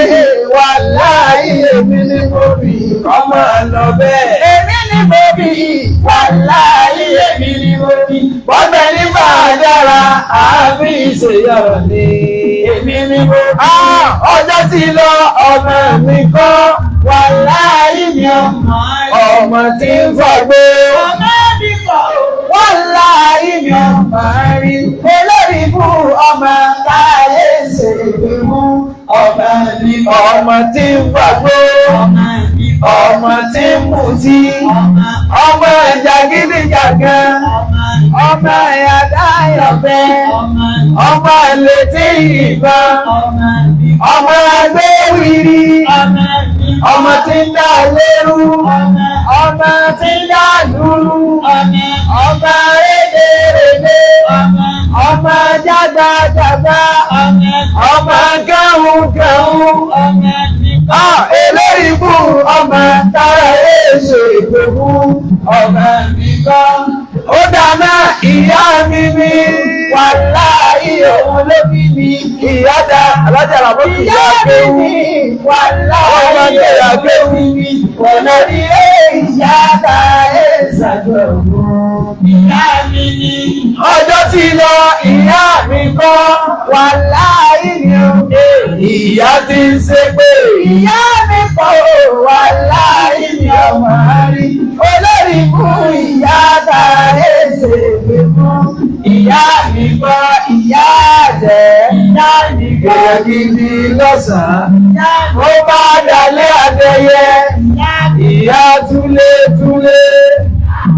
wàláhì èmi ni mo bí ọmọ lọ bẹ́ẹ̀. Èmi ni mo bí, wàláhì èmi ni mo bí. Bọ́bẹ̀ ní máa dára, àbí ìṣèyọ̀rọ̀ ni. Èmi ni mo bí. Ọjọ́ ti lọ ọmọ mi kọ́, Wàláhì mi ọmọ rẹ̀. ọmọ tí ń fagbó. Ọmọ mi kọ̀ ó. Wàláhì mi ọmọ rí. Olórí fún ọmọ táyé ṣègbè mú. Ọmọ mi kọ̀. Ọmọ tí ń fagbó, Ọmọ mi kọ̀. ọmọ tí ń mutí, Ọmọ ọmọ jàgídíjàgan, ọmọ ọmọ àdáyọ̀fẹ́, ọmọ ọmọ létí ìbọn, ọmọ mi kọ̀. ọmọ agbéwìrì, Ọmọ mi kọ̀. ọmọ tí ń dá lérú, Ọmọ ọmọ tí ń dá lúrú, ọmọ ọmọ rédèrèdè, ọmọ ọmọ jágbajàgba, ọmọ ọmọ kẹ́hùnkẹ́hùn. ọmọ mi kọ̀. Ah, eléyìí bú ọmọ tára èso ìgbòho ọmọ mi kọ́. Ó dáná ìyá mi ní wàláhì òun ló bí mi. Ìyá da alájà làbọ̀ kì í Ìyá yá mi kéwú. ni wàláhì Ọmọ kéwà kéwú. Ọ̀nà ni ìyá ta ẹ̀sàgbọ̀n. Ìyá mi ni. Ọjọ́ ti lọ ìyá mi kọ́. Wàláhì mi ò. Ìyá ti ń ṣépè. Ìyá mi kọ̀ ó, wàláhì mi ò máa rí. Olórí fún ìyá ta ẹ̀sẹ̀ fún. Ìyá mi kọ́ ìyá jẹ́. Ìyá mi kọ́ Èèyàn gidi lọ́sàn-án. ìyá mi. Ó bá dalẹ̀ adẹ́yẹ. Ìyá mi. Ìyá túlé túlé.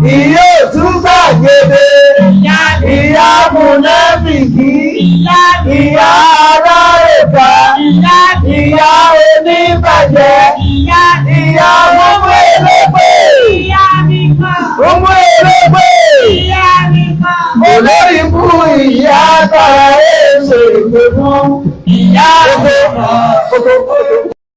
Ìyá òtún gbàgede. Ìyá múnáfìkì. Ìyá alárèkà. Ìyá oníbàjẹ́. Ìyá múmú elépè. Múmú elépè. Olórí bú ìyá tara èso ìgbé fún. Ìyá mi kọ́.